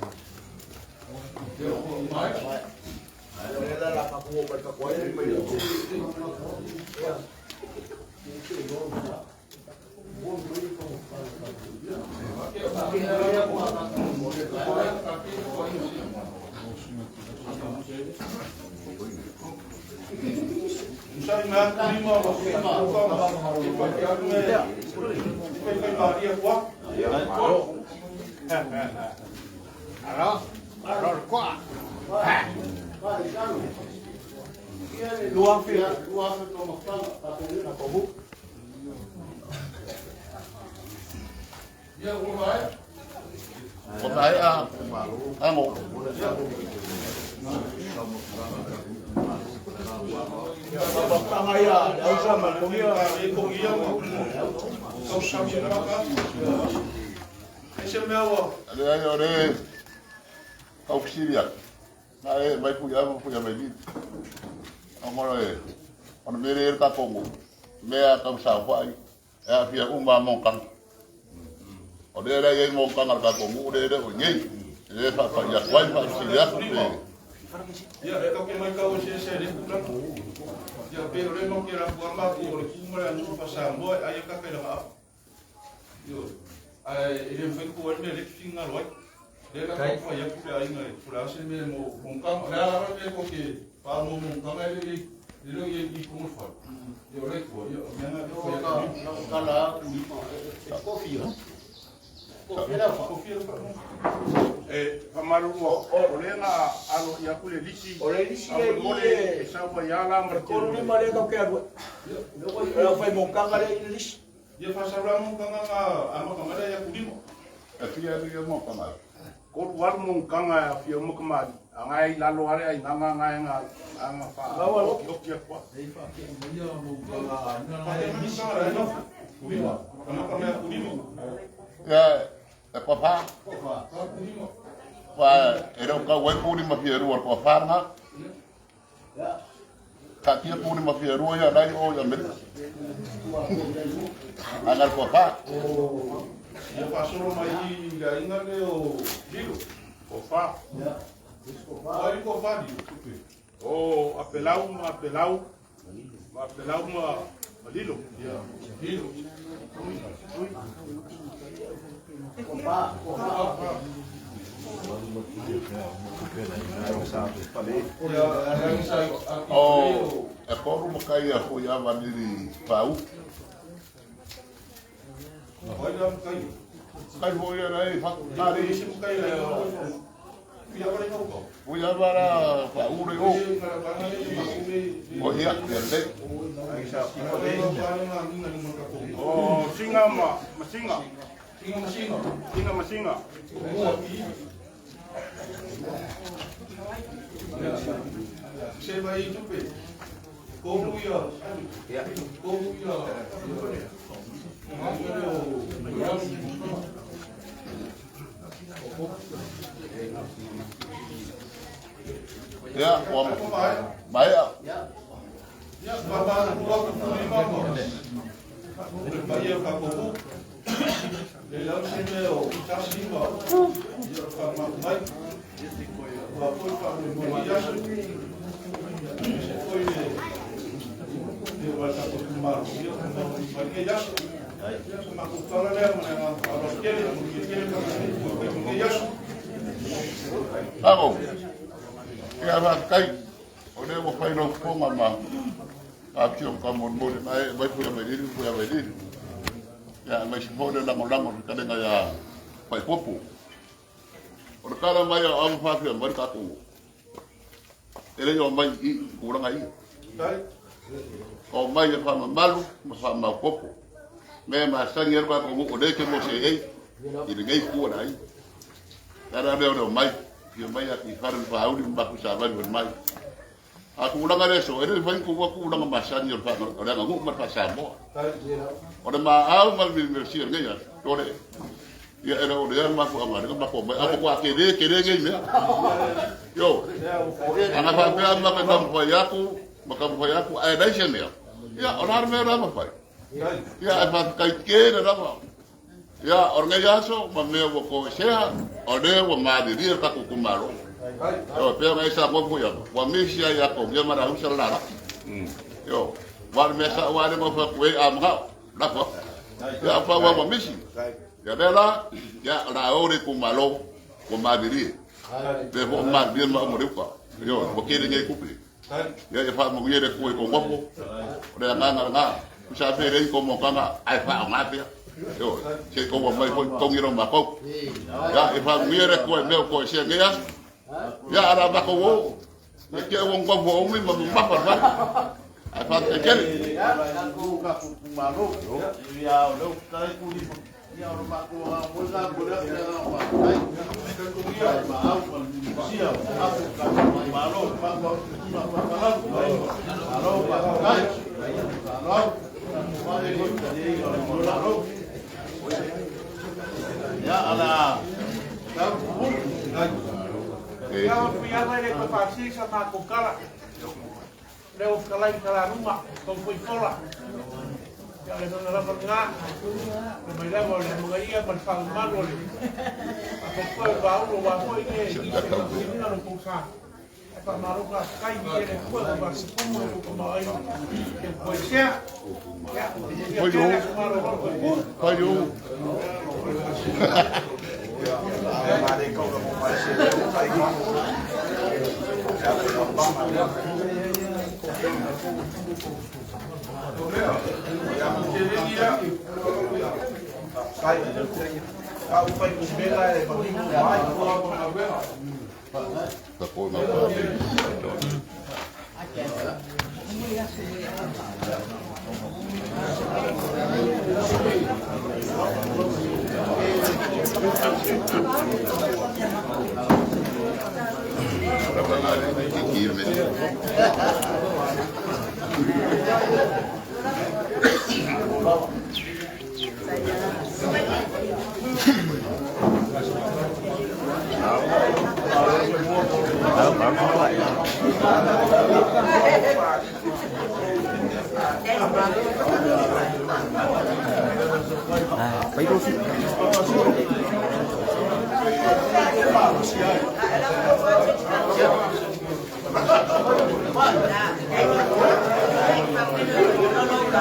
Speaker 4: Ia ua mai. Usai ma ku ma wa ku ka ma. I pa ke atu me. Pai pai maria kua.
Speaker 1: Alo, alo koa.
Speaker 8: Lua fi.
Speaker 1: Lua fi ko mafanga ta ko na ko bu.
Speaker 4: Ia ua mai.
Speaker 2: O mai a. Ango.
Speaker 8: Tanga ia, le ausa ma le kongia.
Speaker 4: E kongia ma. Kau sa mi na ka. Ai se mea ua.
Speaker 2: Le ai o le kau siria. Na e mai pu ia pu ia mai ni. Angora e. Ona mere e ka kongo. Mea kau sa whai. E a fia uma mong kang. O le re e mong kang al ka kongo le re o nei. Le fa fa ia kwai fa siria ku pe.
Speaker 4: Ia, e kau ke mai kau se se le kula. Ia pe o le mo ke ra kua ma ku o le ku ma le nu fa sa mo ai ka pe la. Io. Ai e le fai ku le le finga loi. Le la ko fa ia ku le ai ngai. Ku la se me mo mong kang. Le ala me ko ke pa mo mong kang ai le le le ye i ku mo fa. Ia le ku ia me na ko ia
Speaker 1: Ka ka la ku ni ma. Kofi. Kofi la fa.
Speaker 4: Kofi la fa.
Speaker 8: E famalua o le na alo ia ku le lisi.
Speaker 7: O le lisi le
Speaker 8: mo le sa wa ia la ma
Speaker 7: Koro ni ma le kau ke aru. O fai mo kanga le i le lisi.
Speaker 4: Ia fa sa ra mo kanga nga ama ka mare ia ku limo.
Speaker 2: E fia ni mo kang.
Speaker 8: Ko waru mo kanga ya fia mo kamali. Anga i lalo ale ai nga nga nga nga nga fa.
Speaker 7: Lawa lo.
Speaker 8: O kia kwa.
Speaker 10: E fa ke mo ia mo kanga nga
Speaker 4: Pa
Speaker 10: le
Speaker 4: ke
Speaker 10: lisi.
Speaker 4: kanga la no. Ku limo. Ama ka mea ku limo.
Speaker 2: Ia e kwa fa.
Speaker 4: Ka ku limo.
Speaker 2: Fa e rau kau wai puni ma fia rua kwa fa nga. Ka tia puni ma fia rua ia nai o ia mere. Anga kwa fa.
Speaker 4: Ia fa solo mai i la inga le o lilo.
Speaker 8: Ko fa.
Speaker 4: Ai ko fa di.
Speaker 8: O apelau ma apelau. Ma apelau ma
Speaker 4: Lilo. Lilo.
Speaker 2: O e koru makai a hui a vaniri pau. Kai hui a rei whakari. Hui a vara whaure o. O ia, ia te.
Speaker 4: O singa ma, masinga. Singa masinga. Singa masinga.
Speaker 10: Se vai tupe. Como ia? Como ia?
Speaker 2: Ia, ua maea.
Speaker 10: Ia, ma ma Le lau se mea o tasi ma ia ka ma mai. Ua foi fa mo ia se foi le le wa ta ko ma ia ma ma ke ia. Ia ma ko kala le ma na alo ke le mo ke ke ka ma ia.
Speaker 2: Ago. Ia ra kai. O le mo fai no fonga ma. A ki o ka mo mo mai mai fu mai ri fu mai ri. Ia mai si fo le lango lango ka lenga ia pai popo. O le kala mai a au whawhia mai kātou. E lei o mai i kūranga ia. O mai e whamamalu ma whamaupopo. Me ma sangi eru kātou ngu o leke mo se ei. I le ngei kua na ai. Tara leo leo mai. Ia mai a ki whare whauri mbaku sa wari wan mai. A kūranga le so, e le whai kua kūranga ma sangi o le anga ngu ma whasamoa. O le ma au ma mi me sia ngei a. Tore. Ia era o le ma ku anga ma ko mai apo kwa ke le ngei mea. Yo. Anga fa pe ma ka kam fa yaku, ma kam fa yaku ai dai se mea. Ia o la me ra ma fai. Ia e fa kai ke le ra ma. Ia o ngei aso ma me o ko sea o le o ma di ri ka ku ku maro. Yo pe ngai sa mo ku ya. Wa mi sia ya ko ngia mara u sa la la. Yo. Wa me sa wa le mo fa ku e a ma la ko. Ia fa wa mi si. Ia le la, ia la ore ku malo, ku madiri. Te ho madiri ma mo reuka. Yo, mo kere ngai kupe. Ia e fa mo ngere ku e ko ngopo. O le nga nga nga. Ku sa fe rei ko mo kanga ai fa o ngapia. Yo, se ko mo mai ko tongi ro ma ko. Ia e fa ngere ku e me ko se ngai. Ia ara ba ko wo. E ke o ngopo o mi ma ma fa. Ai fa te kere.
Speaker 10: Ia ku ka ku malo. Ia o le kai ku ni. Ia o ma ko ha mo la ko le la ma kai. Ia ma au ma sia a ku ka malo ma ma ma ma ma malo ma kai. Malo ma le ko la ro. Ia ala ka ku.
Speaker 11: Ia o fia le ko fa si sa ma ko kala. Leo kalai kala ruma ko foi fola. Ia le nona lava ngā, le mai lava o le mangaia ma le whaumanu o le. A whakua e wāulo wā hoi e i se whakawinga no kousa. E whamaroka kai i e le kua o wā sipumu e kuka maai. E koe sea, ia tēnā kumaro horo koe pū.
Speaker 2: Pai o.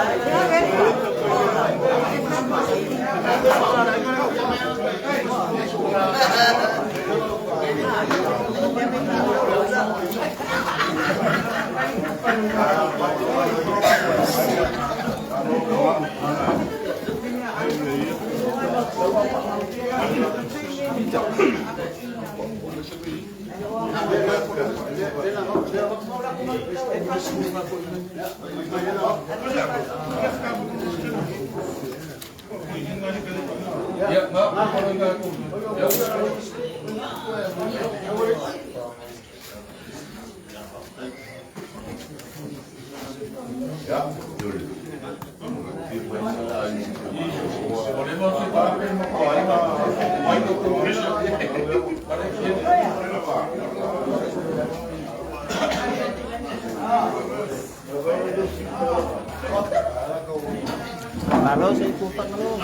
Speaker 15: Thank you. Malo sa ipupang lo.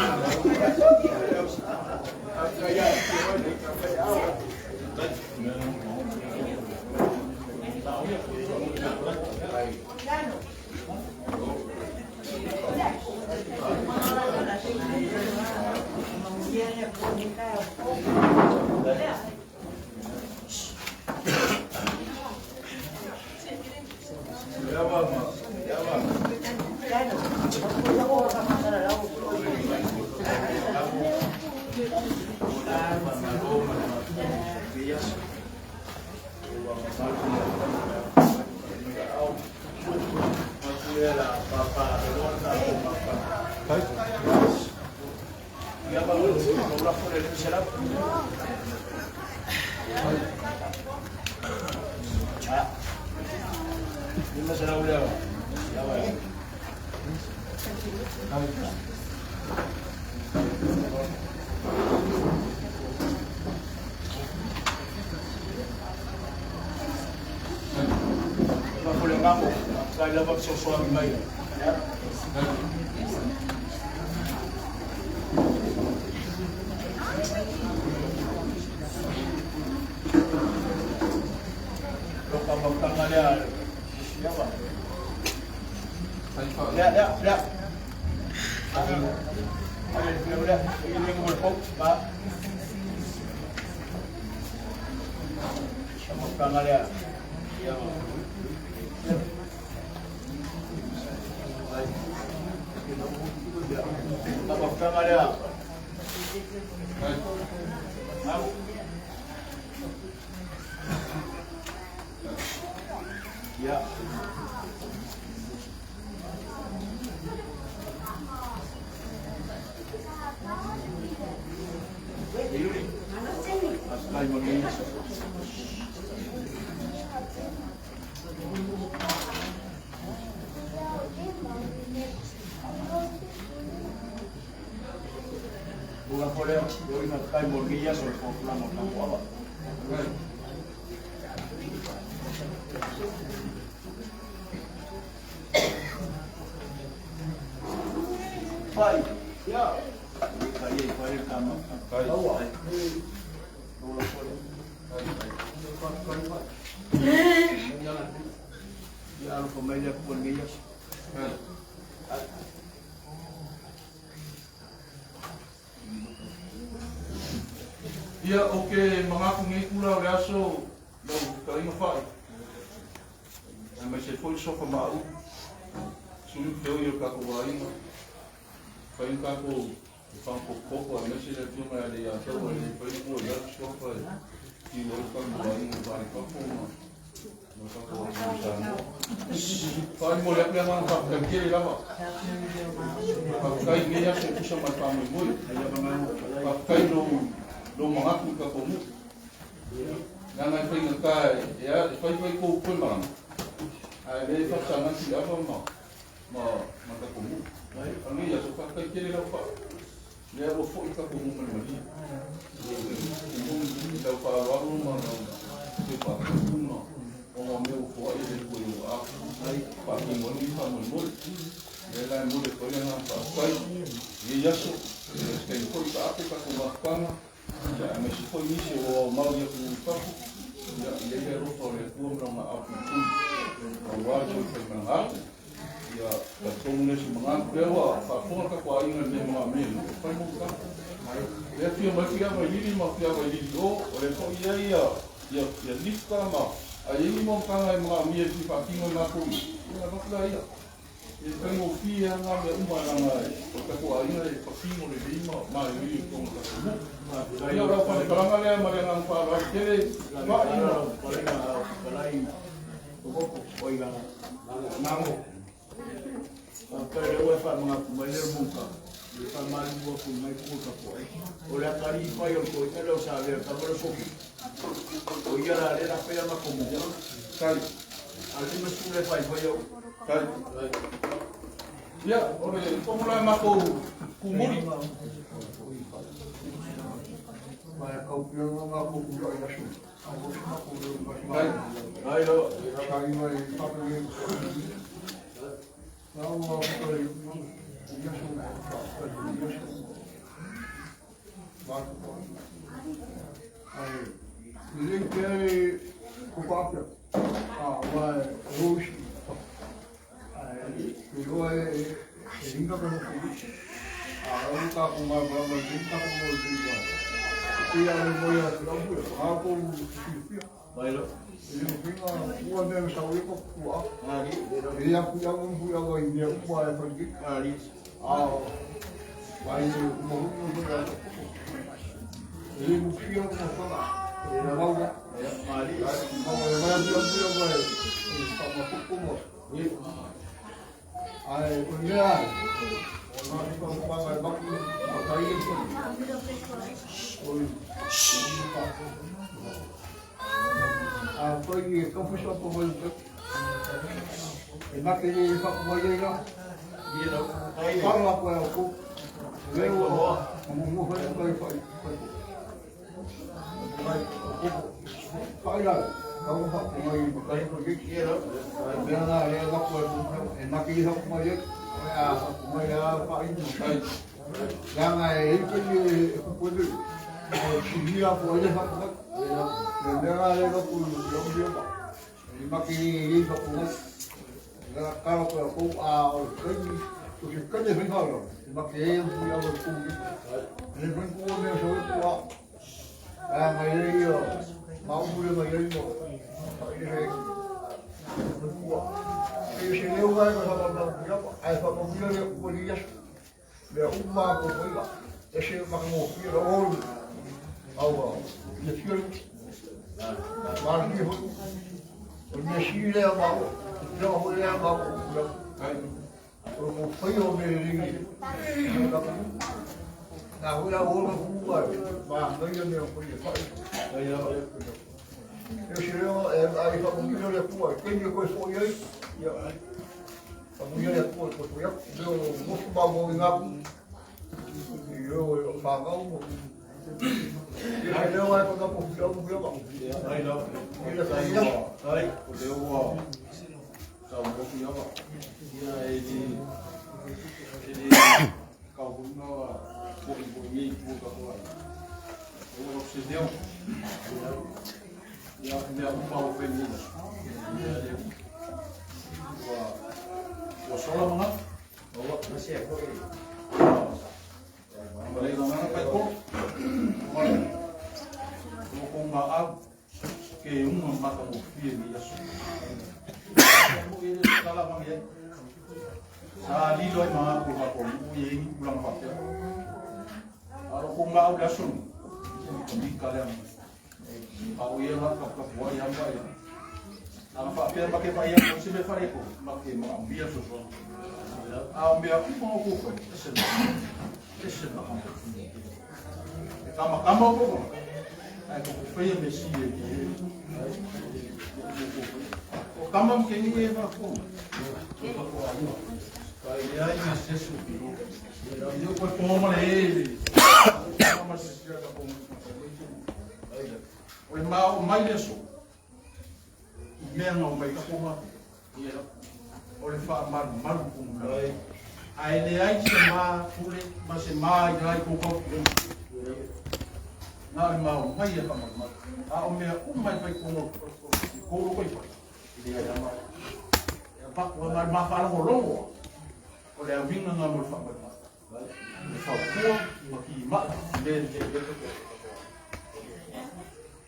Speaker 4: Ia o ke mangaku ngai kula o le aso lau tainga whai. Ai mai se foi sofa ma'u. Sui feo i o kako wainga. Whai kako e whampokoko a mese le tua mai le ia tau le whai kua i atu sofa e ki o kako wainga whai kako ma. Ma kako wainga sa mo. Whai mo le apea ngā whakakere lava. Whakakai ngai aso kusa mai whamui moi. Whakakai no lo mangaku ka komu. Nanga i whainga ka e a e whai whai kou koe maranga. Ai le whakasanga ki awa ma ma ma ka komu. Angi ia so whakakai kere lau wha. Le awa fo i ka komu mani mani. Lau whaararu ma lau te whakaku ma o ngā mea o fo ai le koe o a. Whaki moni wha moi moi. Le lai mo le koe ngā whakakai. I aso e skai fo i ka ape ka komahukanga. Ia me se foi nisi o mau ia ku papu ia ia ia rofa o le tua ma ma au ku o wa jo fe ma ia ka tomu le se manga ku wa fa fo ka kwa inga me ma me fa mo ka le fia ma fia ma lili ma fia ma lili o o le fo ia ia ia ia lifta ma A i ai ni monotaga e manaomia e fia faatino e matou ia, ia ona avatu lea. E faigofie lava na mea uma leaga o le tatou aiga e patino lelei ma maioio i totonu o le tatou nuu. Ia o lau faamatalaga lea ma le agaga faaaloalo tele, Vaai ma.
Speaker 13: Faafetai o lea ua e faamanatu mai lea monotaga, e faamalulu atu i lenei itu o le tapuaiga. O le atalii fai o le toeaina lea o Salega, le tama lea o Sofi, o ia la lea o le a fai a matou monotaga.
Speaker 4: Tali.
Speaker 13: A o le 50 lea e faifai au.
Speaker 4: Tali. Ia, o le tomo la matou kumuli. Tali.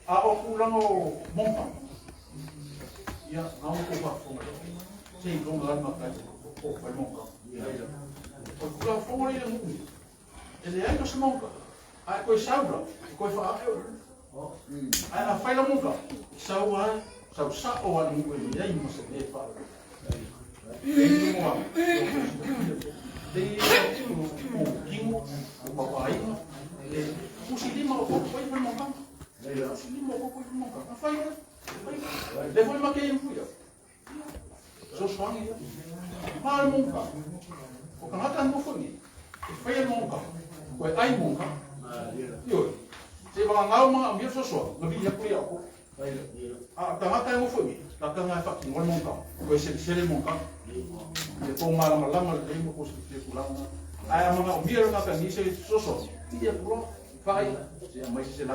Speaker 4: A o tulaga o monotaga, Ia, na o ko faafofoga se i loga ai makai o fai monka. O le tulafono lea i le nuu e leai ma se monka. A e toe sau la, e toe faaae oe. Ae a fai la monka, e sau lava, sau sao lava i le nuu e leai ma se mea e faalavelave. A tagata e nofo i la tanga e whakino le monka, ko e selesele monka, e pō malamalama lelei ma ko silafia tulaga na. Ae a manaomia le tagata ni se fesoasoani, ii atu loa, fai, se aumai se $100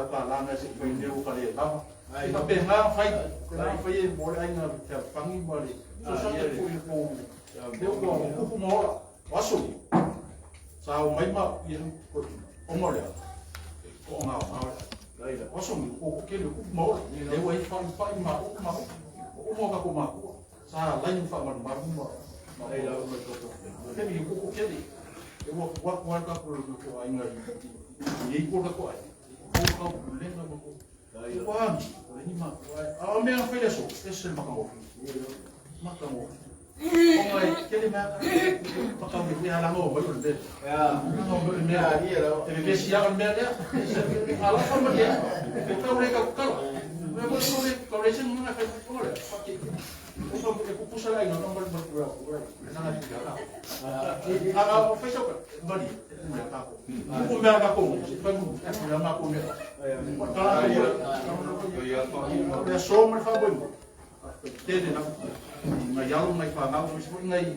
Speaker 4: na se i fai mea ua ka le lava. E faapena ona fai, faapena ona fai e mo le aiga fealofani ma le fesoasoani atu foi i le pou lea ua tupu ma ola. O aso ia, sa omai ma ia ona o le a? E toagaogao le aiga. O aso nei, ua koko tele o kupu ma ola, lea ua i ai fai ma upu ma upu. O uma o tatou matua, sa alai ma faamalumalu ma taimi e koko tele. E ua atu atu lava le tatou aiga i ai ko tatou aiga. O taupulega ma ko ua ami, o le ni matua. A o mea na fai le aso, ese le matagofie. Matagofie. Ona e tele mea matau e mea langa o mai o le mea. Langa o mai o le mea. E vevesi lava le mea lea. A la fa malie. E tau le kau kala. Me mo mo le kau le sen nga fai o le. O fa e kupusa la ina no mal mal kura kura. Na na ti la. A a o fai so ka mali e ku ya ka ko. Ku mea ka ko. Fai mu e ku ya ma ko mea. O kala le so ma fa boi. Tele lava ngai alo ngai fanau aemaise foi ngai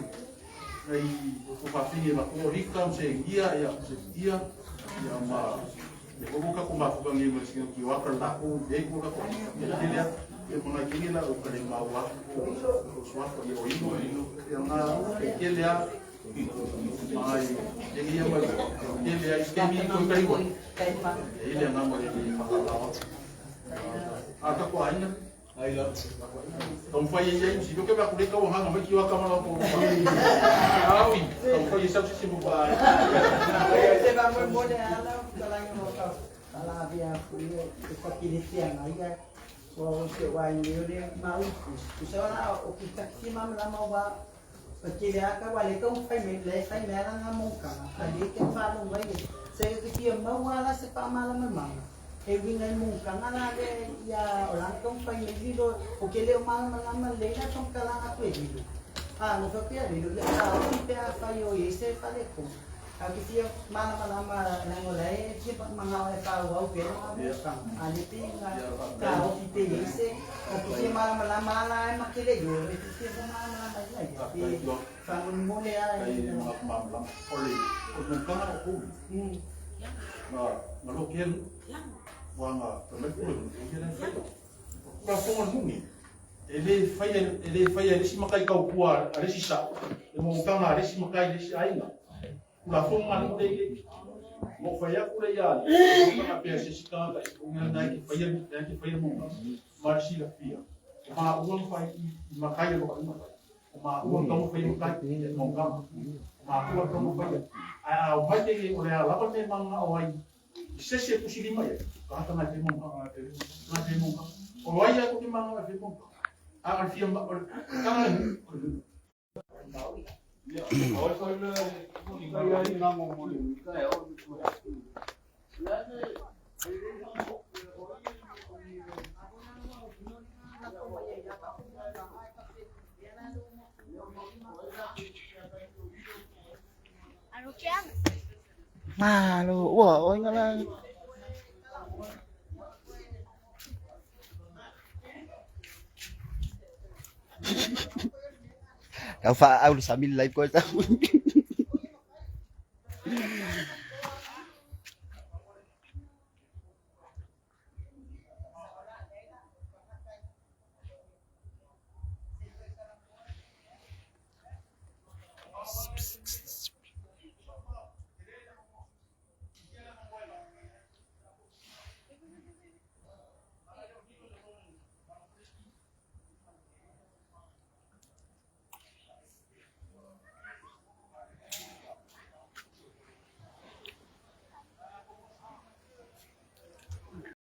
Speaker 4: ngai o fafine ma ko Rika ma se Gia ia se Gia ia ma le ko ka ko mafuka ngai ma se ki wa ka la ko e ko ka ko tele a e mo ngai kini la o ka le ma wa ko swa ko ia o ino ia nga e tele a mai e ia ma tele a i te mi ko kai wa e le nga mo le whakalawa a ka ko aina Taumafai ai ai si ke ba kule ka hanga mai ki wa kamala ko. Aui, taumafai ai sau se mo ba.
Speaker 15: Te ba mo mo le ala ka la mo ka ala via fu e ka ki le tia na ia o se wa ni o le ma u ku sa na o ki ta ki ma la ma wa o ki le aka wa le ka fai me le fai me ala nga mo ka ka le ke fa lo ngai se ke ki ma wa la se pa ma la ma E uiga i mokaga la le ia o la taumafai e lilo o ke le o malamalama lelei la taumafai atu e lilo. A no faapea lilo le taofi pe afai o i ai se falepo. A ke fia malamalama leaga o la e fia manao e faaauau pea lona mokaga. A le pe na taofi pe i ai se o ke fia malamalama ala e ma ke le ioe e te fia malamalama ai la ia. Pe faamolemole a e
Speaker 4: malamalama. O le mokaga o kou. Na na lo ke Wanga, ka mai pule e ke nei whai. Kura whonga nungi, e le whaia, e le whaia le si makai kau pua a le si sa, e mo kanga a le si makai le si ainga. Kura whonga nungi le le. Mo whai aku le ia, mo kanga pea se si kanga i unga nai ke whaia, nai ke whaia mo ma le si la pia. O ma ua mwhai i makai e loka i makai. O ma ua kamu whai makai e mo kanga. O ma ua kamu whai. Ai a o mai te o le a lava me manga o ai I se isi e tusi lima i ai, ka hata ngai whenua ka, ngai whenua ka. O ai ia ko te mana ngai whenua ka. A o le fia ma, o le tanga le o le
Speaker 15: Malo, ua oi ngala.
Speaker 16: Tau fa au le sami live ko tau.